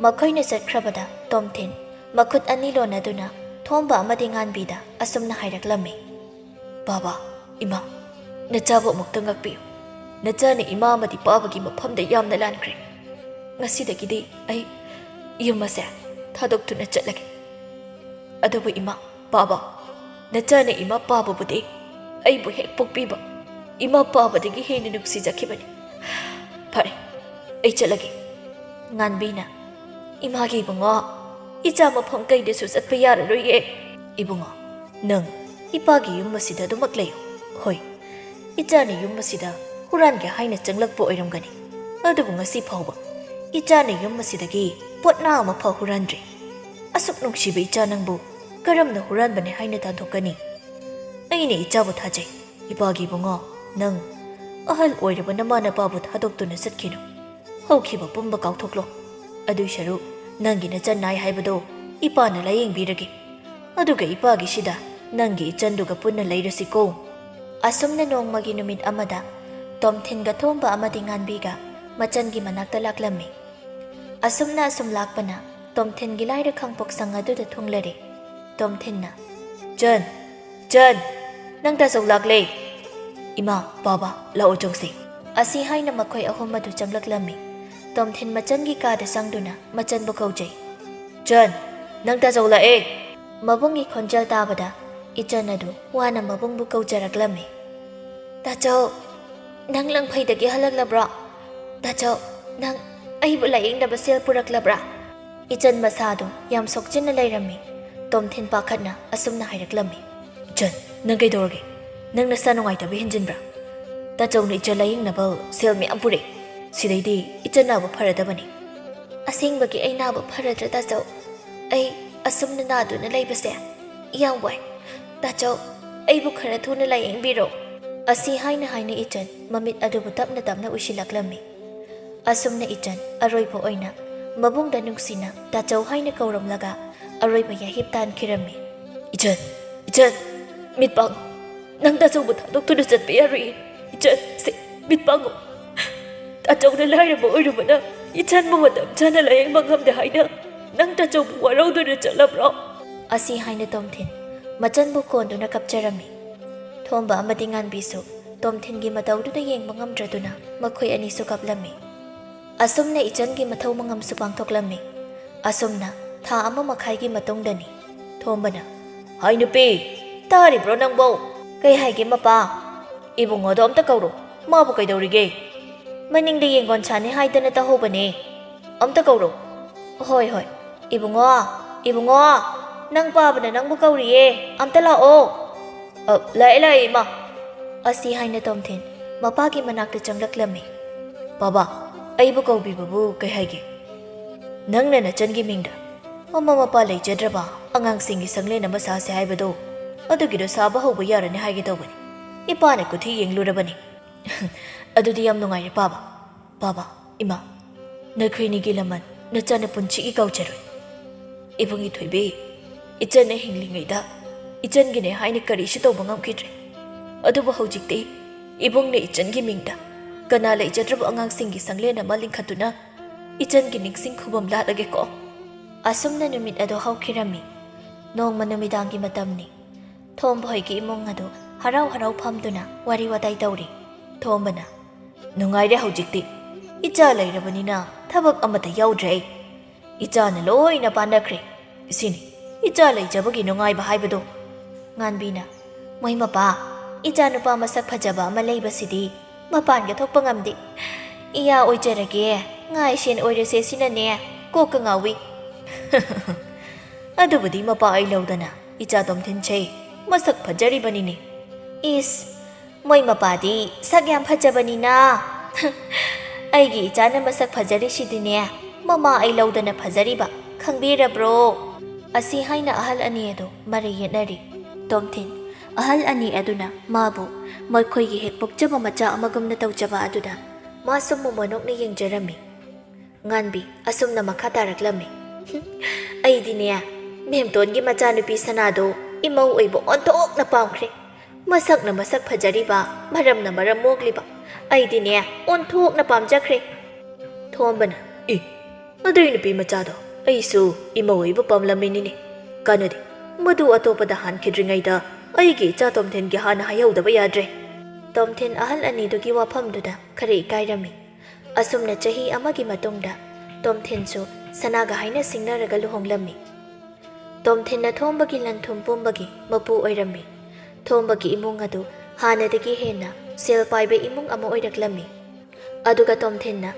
ꯃꯈꯣꯏꯅ ꯆꯠꯈ꯭ꯔꯕꯗ ꯇꯣꯝꯊꯤꯟ ꯃꯈꯨꯠ ꯑꯅꯤ ꯂꯣꯟꯅꯗꯨꯅ ꯊꯣꯝꯕ ꯑꯃꯗꯤ ꯉꯥꯟꯕꯤꯗ ꯑꯁꯨꯝꯅ ꯍꯥꯏꯔꯛꯂꯝꯃꯤ, ꯕꯥꯕꯥ, ꯏꯃꯥ, ꯅꯆꯥꯕꯨ ꯑꯃꯨꯛꯇ ꯉꯥꯛꯄꯤꯌꯨ꯫ ꯅꯆꯥꯅ ꯏꯃꯥ ꯑꯃꯗꯤ ꯄꯥꯕꯒꯤ ꯃꯐꯝꯗ ꯌꯥꯝꯅ ꯂꯥꯟꯈ꯭ꯔꯦ꯫ ꯉꯁꯤꯗꯒꯤꯗꯤ ꯑꯩ ꯌꯨꯝ ꯑꯁꯦ ꯊꯥꯗꯣꯛꯇꯨꯅ ꯆꯠꯂꯒꯦ꯫ ꯑꯗꯨꯕꯨ ꯏꯃꯥ, ꯄꯥꯕ, ꯅꯆꯥꯅ ꯏꯃꯥ ꯄꯥꯕꯕꯨꯗꯤ ꯑꯩꯕꯨ ꯍꯦꯛ ꯄꯣꯛꯄꯤꯕ ꯏꯃꯥ ꯄꯥꯕꯗꯒꯤ ꯍꯦꯟꯅ ꯅꯨꯡꯁꯤꯖꯈꯤꯕꯅꯤ꯫ ꯐꯔꯦ, ꯑꯩ ꯆꯠꯂꯒꯦ꯫ ꯉꯥꯟꯕꯤꯅ, ꯏꯃꯥꯒꯤ ꯏꯕꯨꯡꯉꯣ, ꯏꯆꯥ ꯃꯐꯝ ꯀꯩꯗꯁꯨ ꯆꯠꯄ ꯌꯥꯔꯔꯣꯏꯌꯦ꯫ ꯏꯕꯨꯡꯉꯣ, ꯅꯪ ꯏꯄꯥꯒꯤ ꯌꯨꯝ ꯑꯁꯤꯗ ꯑꯗꯨꯃꯛ ꯂꯩꯌꯨ꯫ ꯍꯣꯏ, ꯏꯆꯥꯅ ꯌꯨꯝ ꯑꯁꯤꯗ ꯍꯨꯔꯥꯟꯒꯦ ꯍꯥꯏꯅ ꯆꯪꯂꯛꯄ ꯑꯣꯏꯔꯝꯒꯅꯤ, ꯑꯗꯨꯕꯨ ꯉꯁꯤ ꯐꯥꯎꯕ ꯏꯆꯥꯅ ꯌꯨꯝ ꯑꯁꯤꯗꯒꯤ ꯄꯣꯠꯅꯥ ꯑꯃꯐꯥꯎ ꯍꯨꯔꯥꯟꯗ꯭ꯔꯤ꯫ ꯑꯁꯨꯛ ꯅꯨꯡꯁꯤꯕ ꯏꯆꯥ ꯅꯪꯕꯨ ꯀꯔꯝꯅ ꯍꯨꯔꯥꯟꯕꯅꯤ ꯍꯥꯏꯅ ꯇꯥꯟꯊꯣꯛꯀꯅꯤ? ꯑꯩꯅ ꯏꯆꯥꯕꯨ ꯊꯥꯖꯩ꯫ ꯏꯄꯥꯒꯤ ꯏꯕꯨꯡꯉꯣ, ꯅꯪ ꯑꯍꯜ ꯑꯣꯏꯔꯕ ꯅꯃꯥ ꯅꯄꯥꯕꯨ ꯊꯥꯗꯣꯛꯇꯨꯅ ꯆꯠꯈꯤꯅꯨ꯫ ꯍꯧꯈꯤꯕ ꯄꯨꯝꯕ ꯀꯥꯎꯊꯣꯛꯂꯣ꯫ ꯑꯗꯨꯏ ꯁꯔꯨꯛ ꯅꯪꯒꯤ ꯅꯆꯟ ꯅꯥꯏ ꯍꯥꯏꯕꯗꯣ ꯏꯄꯥꯅ ꯂꯥꯌꯦꯡꯕꯤꯔꯒꯦ꯫ ꯑꯗꯨꯒ ꯏꯄꯥꯒꯤꯁꯤꯗ ꯅꯪꯒꯤ ꯏꯆꯟꯗꯨꯒ ꯄꯨꯟꯅ ꯂꯩꯔꯁꯤꯀꯣ꯫ ꯑꯁꯨꯝꯅ ꯅꯣꯡꯃꯒꯤ ꯅꯨꯃꯤꯠ ꯑꯃꯗ ꯇꯣꯝꯊꯤꯟꯒ ꯊꯣꯝꯕ ꯑꯃꯗꯤ ꯉꯥꯟꯕꯤꯒ ꯃꯆꯟꯒꯤ ꯃꯅꯥꯛꯇ ꯂꯥꯛꯂꯝꯃꯤ꯫ ꯑꯁꯨꯝꯅ ꯑꯁꯨꯝ ꯂꯥꯛꯄꯅ ꯇꯣꯝꯊꯤꯟꯒꯤ ꯂꯥꯏꯔ ꯈꯥꯡꯄꯣꯛꯁꯪ ꯑꯗꯨꯗ ꯊꯨꯡꯂꯔꯦ꯫ ꯇꯣꯝꯊꯤꯟꯅ, "ꯆꯟ, ꯆꯟ, ꯅꯪ ꯇꯥꯆꯧ ꯂꯥꯛꯂꯦ꯫ ꯏꯃꯥ, ꯄꯥꯕ, ꯂꯥꯛꯑꯣ ꯆꯪꯁꯤ꯫" ꯑꯁꯤ ꯍꯥꯏꯅ ꯃꯈꯣꯏ ꯑꯍꯨꯝ ꯑꯗꯨ ꯆꯪꯂꯛꯂꯝꯃꯤ꯫ ꯇꯣꯝꯊꯤꯟ ꯃꯆꯟꯒꯤ ꯀꯥꯗ ꯆꯪꯗꯨꯅ ꯃꯆꯟꯕꯨ ꯀꯧꯖꯩ꯫ "ꯆꯟ, ꯅꯪ ꯇꯥꯆꯧ ꯂꯥꯛꯑꯦ!" ꯃꯕꯨꯡꯒꯤ ꯈꯣꯟꯖꯦꯜ ꯇꯥꯕꯗ ꯏꯆꯟ ꯑꯗꯨ ꯋꯥꯅ ꯃꯕꯨꯡꯕꯨ ꯀꯧꯖꯔꯛꯂꯝꯃꯤ꯫ "ꯇꯥꯆꯧ, ꯅꯪ ꯂꯪꯐꯩꯗꯒꯤ ꯍꯜꯂꯛꯂꯕ꯭ꯔꯣ? ꯇꯥꯆꯧ, ꯅꯪ ꯑꯩꯕꯨ ꯂꯥꯌꯦꯡꯅꯕ ꯁꯦꯜ ꯄꯨꯔꯛꯂꯕ꯭ꯔꯥ?" ꯏꯆꯟ ꯃꯁꯥꯗꯨ ꯌꯥꯝ ꯁꯣꯛꯆꯤꯟꯅ ꯂꯩꯔꯝꯃꯤ꯫ ꯇꯣꯝꯊꯤꯟ ꯄꯥꯈꯠꯅ ꯑꯁꯨꯝꯅ ꯍꯥꯏꯔꯛꯂꯝꯃꯤ꯫ "ꯏꯆꯟ, ꯅꯪ ꯀꯩꯗꯧꯔꯒꯦ? ꯅꯪ ꯅꯁꯥ ꯅꯨꯡꯉꯥꯏꯇꯕ ꯍꯦꯟꯖꯤꯟꯕ꯭ꯔꯥ? ꯇꯥꯆꯧꯅ ꯏꯆꯟ ꯂꯥꯌꯦꯡꯅꯕ ꯁꯦꯜ ꯃꯌꯥꯝ ꯄꯨꯔꯛꯏ꯫ ꯁꯤꯗꯩꯗꯤ ꯏꯆꯟ ꯅꯥꯕ ꯐꯔꯗꯕꯅꯤ꯫ ꯑꯁꯦꯡꯕꯒꯤ ꯑꯩ ꯅꯥꯕ ꯐꯔꯗ꯭ꯔꯥ, ꯇꯥꯆꯧ? ꯑꯩ ꯑꯁꯨꯝꯅ ꯅꯥꯗꯨꯅ ꯂꯩꯕꯁꯦ ꯌꯥꯝ ꯋꯥꯏ꯫ ꯇꯥꯆꯧ, ꯑꯩꯕꯨ ꯈꯔ ꯊꯨꯅ ꯂꯥꯌꯦꯡꯕꯤꯔꯣ꯫ ꯑꯁꯤ ꯍꯥꯏꯅ ꯍꯥꯏꯅ ꯏꯆꯟ ꯃꯃꯤꯠ ꯑꯗꯨꯕꯨ ꯇꯞꯅ ꯇꯞꯅ ꯎꯏꯁꯤꯜꯂꯛꯂꯝꯃꯤ꯫ ꯑꯁꯨꯝꯅ ꯏꯆꯟ ꯑꯔꯣꯏꯕ ꯑꯣꯏꯅ ꯃꯕꯨꯡꯗ ꯅꯨꯡꯁꯤꯅ ꯇꯥꯆꯧ ꯍꯥꯏꯅ ꯀꯧꯔꯝꯂꯒ ꯑꯔꯣꯏꯕ ꯌꯥꯍꯤꯞ ꯇꯥꯟꯈꯤꯔꯝꯃꯤ꯫ "ꯏꯆꯟ, ꯏꯆꯟ, ꯃꯤꯠ ꯄꯥꯡꯉꯨ꯫ ꯅꯪ ꯇꯥꯆꯧꯕꯨ ꯊꯥꯗꯣꯛꯇꯨꯅ ꯆꯠꯄ ꯌꯥꯔꯣꯏꯌꯦ꯫ ꯏꯆꯟ, ꯁꯦ, ꯃꯤꯠ ꯄꯥꯡꯉꯨ꯫ ꯇꯥꯆꯧꯅ ꯂꯥꯏꯔꯕ ꯑꯣꯏꯔꯨꯕꯅ ꯏꯆꯟꯕꯨ ꯃꯇꯝ ꯆꯥꯅ ꯂꯥꯌꯦꯡꯕ ꯉꯝꯗꯦ ꯍꯥꯏꯅ ꯅꯪ ꯇꯥꯆꯧꯕꯨ ꯋꯥꯔꯧꯗꯨꯅ ꯆꯠꯂꯕ꯭ꯔꯣ?" ꯑꯁꯤ ꯍꯥꯏꯅ ꯇꯣꯝꯊꯤꯟ ꯃꯆꯟꯕꯨ ꯀꯣꯟꯗꯨꯅ ꯀꯞꯆꯔꯝꯃꯤ꯫ ꯊꯣꯝꯕ ꯑꯃꯗꯤ ꯉꯥꯟꯕꯤꯁꯨ ꯇꯣꯝꯊꯤꯟꯒꯤ ꯃꯇꯧꯗꯨꯗ ꯌꯦꯡꯕ ꯉꯝꯗ꯭ꯔꯗꯨꯅ ꯃꯈꯣꯏ ꯑꯅꯤꯁꯨ ꯀꯞꯂꯝꯃꯤ꯫ ꯑꯁꯨꯝꯅ ꯏꯆꯟꯒꯤ ꯃꯊꯧ ꯃꯉꯝꯁꯨ ꯄꯥꯡꯊꯣꯛꯂꯝꯃꯤ꯫ ꯑꯁꯨꯝꯅ ꯊꯥ ꯑꯃ ꯃꯈꯥꯏꯒꯤ ꯃꯇꯨꯡꯗꯅꯤ꯫ ꯊꯣꯝꯕꯅ, "ꯍꯥꯏ ꯅꯨꯄꯤ, ꯇꯥꯔꯤꯕ꯭ꯔꯣ ꯅꯪꯕꯣ?" "ꯀꯩ ꯍꯥꯏꯒꯦ ꯃꯄꯥ?" "ꯏꯕꯨꯡꯉꯣꯗꯣ ꯑꯝꯇ ꯀꯧꯔꯣ, ꯃꯥꯕꯨ ꯀꯩꯗꯧꯔꯤꯒꯦ?" "ꯃꯅꯤꯡꯗ ꯌꯦꯡꯒꯣꯟ ꯁꯥꯅꯤ ꯍꯥꯏꯗꯅ ꯇꯧꯍꯧꯕꯅꯦ, ꯑꯝꯇ ꯀꯧꯔꯣ꯫" "ꯍꯣꯏ, ꯍꯣꯏ꯫ ꯏꯕꯨꯡꯉꯣ, ꯏꯕꯨꯡꯉꯣ, ꯅꯪ ꯄꯥꯕꯅ ꯅꯪꯕꯨ ꯀꯧꯔꯤꯌꯦ, ꯑꯝꯇ ꯂꯥꯛꯑꯣ꯫" "ꯑ, ꯂꯥꯛꯑꯦ, ꯂꯥꯛꯑꯦ, ꯏꯃꯥ꯫" ꯑꯁꯤ ꯍꯥꯏꯅ ꯇꯣꯝꯊꯤꯟ ꯃꯄꯥꯒꯤ ꯃꯅꯥꯛꯇ ꯆꯪꯂꯛꯂꯝꯃꯤ꯫ "ꯄꯥꯕ, ꯑꯩꯕꯨ ꯀꯧꯕꯤꯕꯕꯨ ꯀꯩ ꯍꯥꯏꯒꯦ? ꯅꯪꯅ ꯅꯆꯟꯒꯤ ꯃꯤꯡꯗ ꯃꯃꯥ ꯃꯄꯥ ꯂꯩꯖꯗ꯭ꯔꯕ ꯑꯉꯥꯡꯁꯤꯡꯒꯤ ꯁꯪꯂꯦꯟ ꯑꯃ ꯁꯥꯁꯦ ꯍꯥꯏꯕꯗꯣ, ꯑꯗꯨꯒꯤꯗꯣ ꯁꯥꯕ ꯍꯧꯕ ꯌꯥꯔꯅꯤ ꯍꯥꯏꯒꯦ ꯇꯧꯕꯅꯤ꯫ ꯏꯄꯥꯅ ꯀꯨꯊꯤ ꯌꯦꯡꯂꯨꯔꯕꯅꯤ꯫" "ꯑꯗꯨꯗꯤ ꯌꯥꯝ ꯅꯨꯡꯉꯥꯏꯔꯦ ꯄꯥꯕ꯫ ꯄꯥꯕ, ꯏꯃꯥ, ꯅꯈꯣꯏꯅꯤꯒꯤ ꯂꯃꯟ ꯅꯆꯟꯅ ꯄꯨꯟꯁꯤꯒꯤ ꯀꯥꯎꯖꯔꯣꯏ꯫ ꯏꯕꯨꯡꯒꯤ ꯊꯣꯏꯕꯤ, ꯏꯆꯟꯅ ꯍꯤꯡꯂꯤꯉꯩꯗ ꯏꯆꯟꯒꯤꯅꯦ ꯍꯥꯏꯅ ꯀꯔꯤꯁꯨ ꯇꯧꯕ ꯉꯝꯈꯤꯗ꯭ꯔꯦ꯫ ꯑꯗꯨꯕꯨ ꯍꯧꯖꯤꯛꯇꯤ ꯏꯕꯨꯡꯅ ꯏꯆꯟꯒꯤ ꯃꯤꯡꯗ ꯀꯅꯥ ꯂꯩꯖꯗ꯭ꯔꯕ ꯑꯉꯥꯡꯁꯤꯡꯒꯤ ꯁꯪꯂꯦꯟ ꯑꯃ ꯂꯤꯡꯈꯠꯇꯨꯅ ꯏꯆꯟꯒꯤ ꯅꯤꯡꯁꯤꯡ ꯈꯨꯕꯝ ꯂꯥꯠꯂꯒꯦꯀꯣ꯫" ꯑꯁꯨꯝꯅ ꯅꯨꯃꯤꯠ ꯑꯗꯨ ꯍꯧꯈꯤꯔꯝꯃꯤ꯫ ꯅꯣꯡꯃ ꯅꯨꯃꯤꯗꯥꯡꯒꯤ ꯃꯇꯝꯅꯤ꯫ ꯊꯣꯝꯕ ꯍꯣꯏꯒꯤ ꯏꯃꯨꯡ ꯑꯗꯨ ꯍꯔꯥꯎ ꯍꯔꯥꯎ ꯐꯝꯗꯨꯅ ꯋꯥꯔꯤ ꯋꯥꯇꯥꯏ ꯇꯧꯔꯤ꯫ ꯊꯣꯝꯕꯅ, "ꯅꯨꯡꯉꯥꯏꯔꯦ ꯍꯧꯖꯤꯛꯇꯤ꯫ ꯏꯆꯥ ꯂꯩꯔꯕꯅꯤꯅ ꯊꯕꯛ ꯑꯃꯠꯇ ꯌꯥꯎꯗ꯭ꯔꯦ ꯑꯩ꯫ ꯏꯆꯥꯅ ꯂꯣꯏꯅ ꯄꯥꯟꯅꯈ꯭ꯔꯦ꯫ ꯁꯤꯅꯤ ꯏꯆꯥ ꯂꯩꯖꯕꯒꯤ ꯅꯨꯡꯉꯥꯏꯕ ꯍꯥꯏꯕꯗꯣ꯫" ꯉꯥꯟꯕꯤꯅ, "ꯃꯣꯏ ꯃꯄꯥ, ꯏꯆꯥ ꯅꯨꯄꯥ ꯃꯁꯛ ꯐꯖꯕ ꯑꯃ ꯂꯩꯕꯁꯤꯗꯤ ꯃꯄꯥꯟꯒ ꯊꯣꯛꯄ ꯉꯝꯗꯦ꯫ ꯏꯌꯥ ꯑꯣꯏꯖꯔꯒꯦ, ꯉꯥꯏꯁꯦꯟ ꯑꯣꯏꯔꯁꯦ ꯁꯤꯅꯅꯦ ꯀꯣꯛꯀ ꯉꯥꯎꯏ꯫" "ꯑꯗꯨꯕꯨꯗꯤ ꯃꯄꯥ ꯑꯩ ꯂꯧꯗꯅ ꯏꯆꯥ ꯇꯣꯝꯊꯤꯟꯁꯦ ꯃꯁꯛ ꯐꯖꯔꯤꯕꯅꯤꯅꯦ꯫" "ꯏꯁ, ꯃꯣꯏ ꯃꯄꯥꯗꯤ ꯁꯛ ꯌꯥꯝ ꯐꯖꯕꯅꯤꯅ꯫" "ꯑꯩꯒꯤ ꯏꯆꯥꯅ ꯃꯁꯛ ꯐꯖꯔꯤꯁꯤꯗꯤꯅꯦ, ꯃꯃꯥ ꯑꯩ ꯂꯧꯗꯅ ꯐꯖꯔꯤꯕ, ꯈꯪꯕꯤꯔꯕ꯭ꯔꯣ?" ꯑꯁꯤ ꯍꯥꯏꯅ ꯑꯍꯜ ꯑꯅꯤ ꯑꯗꯨ ꯃꯔꯩ ꯌꯦꯠꯅꯔꯤ꯫ ꯇꯣꯝꯊꯤꯟ ꯑꯍꯜ ꯑꯅꯤ ꯑꯗꯨꯅ ꯃꯥꯕꯨ ꯃꯈꯣꯏꯒꯤ ꯍꯦꯛ ꯄꯣꯛꯆꯕ ꯃꯆꯥ ꯑꯃꯒꯨꯝꯅ ꯇꯧꯖꯕ ꯑꯗꯨꯗ ꯃꯥꯁꯨ ꯃꯣꯃꯣꯟ ꯅꯣꯛꯅ ꯌꯦꯡꯖꯔꯝꯃꯤ꯫ ꯉꯥꯟꯕꯤ ꯑꯁꯨꯝꯅ ꯃꯈꯥ ꯇꯥꯔꯛꯂꯝꯃꯤ, "ꯑꯩꯗꯤꯅꯦ, ꯃꯦꯝꯇꯣꯟꯒꯤ ꯃꯆꯥꯅꯨꯄꯤ ꯁꯅꯥꯗꯣ ꯏꯃꯧ ꯑꯣꯏꯕ ꯑꯣꯟꯊꯣꯛꯅ ꯄꯥꯝꯈ꯭ꯔꯦ꯫ ꯃꯁꯛꯅ ꯃꯁꯛ ꯐꯖꯔꯤꯕ, ꯃꯔꯝꯅ ꯃꯔꯝ ꯃꯣꯛꯂꯤꯕ꯫ ꯑꯩꯗꯤꯅꯦ, ꯑꯣꯟꯊꯣꯛꯅ ꯄꯥꯝꯖꯈ꯭ꯔꯦ꯫" ꯊꯣꯝꯕꯅ, "ꯏ, ꯑꯗꯨꯏ ꯅꯨꯄꯤ ꯃꯆꯥꯗꯣ ꯑꯩꯁꯨ ꯏꯃꯧ ꯑꯣꯏꯕ ꯄꯥꯝꯂꯝꯃꯤꯅꯤꯅꯦ꯫ ꯀꯥꯟꯅꯗꯦ, ꯃꯗꯨ ꯑꯇꯣꯞꯄꯗ ꯍꯥꯟꯈꯤꯗ꯭ꯔꯤꯉꯩꯗ ꯑꯩꯒꯤ ꯏꯆꯥ ꯇꯣꯝꯊꯤꯟꯒꯤ ꯍꯥꯟꯅ ꯍꯥꯏꯍꯧꯗꯕ ꯌꯥꯗ꯭ꯔꯦ꯫" ꯇꯣꯝꯊꯤꯟ ꯑꯍꯜ ꯑꯅꯤꯗꯨꯒꯤ ꯋꯥꯐꯝꯗꯨꯗ ꯈꯔ ꯏꯀꯥꯏꯔꯝꯃꯤ꯫ ꯑꯁꯨꯝꯅ ꯆꯍꯤ ꯑꯃꯒꯤ ꯃꯇꯨꯡꯗ ꯇꯣꯝꯊꯤꯟꯁꯨ ꯁꯅꯥꯒ ꯍꯥꯏꯅ ꯁꯤꯡꯅꯔꯒ ꯂꯨꯍꯣꯡꯂꯝꯃꯤ꯫ ꯇꯣꯝꯊꯤꯟꯅ ꯊꯣꯝꯕꯒꯤ ꯂꯟ ꯊꯨꯝ ꯄꯨꯝꯕꯒꯤ ꯃꯄꯨ ꯑꯣꯏꯔꯝꯃꯤ꯫ ꯊꯣꯝꯕꯒꯤ ꯏꯃꯨꯡ ꯑꯗꯨ ꯍꯥꯟꯅꯗꯒꯤ ꯍꯦꯟꯅ ꯁꯦꯜ ꯄꯥꯏꯕ ꯏꯃꯨꯡ ꯑꯃ ꯑꯣꯏꯔꯛꯂꯝꯃꯤ꯫ ꯑꯗꯨꯒ ꯇꯣꯝꯊꯤꯟꯅ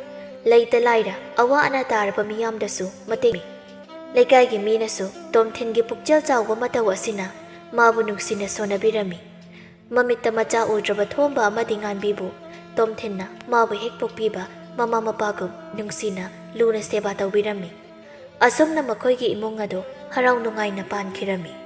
ꯂꯩꯇ ꯂꯥꯏꯔ, ꯑꯋꯥ ꯑꯅꯥ ꯇꯥꯔꯕ ꯃꯤꯌꯥꯝꯗꯁꯨ ꯃꯇꯦꯡ ꯄꯤ꯫ ꯂꯩꯀꯥꯏꯒꯤ ꯃꯤꯅꯁꯨ ꯇꯣꯝꯊꯤꯟꯒꯤ ꯄꯨꯛꯆꯦꯜ ꯆꯥꯎꯕ ꯃꯇꯧ ꯑꯁꯤꯅ ꯃꯥꯕꯨ ꯅꯨꯡꯁꯤꯅ ꯁꯣꯟꯅꯕꯤꯔꯝꯃꯤ꯫ ꯃꯃꯤꯠꯇ ꯃꯆꯥ ꯎꯗ꯭ꯔꯕ ꯊꯣꯝꯕ ꯑꯃꯗꯤ ꯉꯥꯟꯕꯤꯕꯨ ꯇꯣꯝꯊꯤꯟꯅ ꯃꯥꯕꯨ ꯍꯦꯛ ꯄꯣꯛꯄꯤꯕ ꯃꯃꯥ ꯃꯄꯥꯒꯨꯝ ꯅꯨꯡꯁꯤꯅ ꯂꯨꯅ ꯁꯦꯕꯥ ꯇꯧꯕꯤꯔꯝꯃꯤ꯫ ꯑꯁꯨꯝꯅ ꯃꯈꯣꯏꯒꯤ ꯏꯃꯨꯡ ꯑꯗꯨ ꯍꯔꯥꯎ ꯅꯨꯡꯉꯥꯏꯅ ꯄꯥꯟꯈꯤꯔꯝꯃꯤ꯫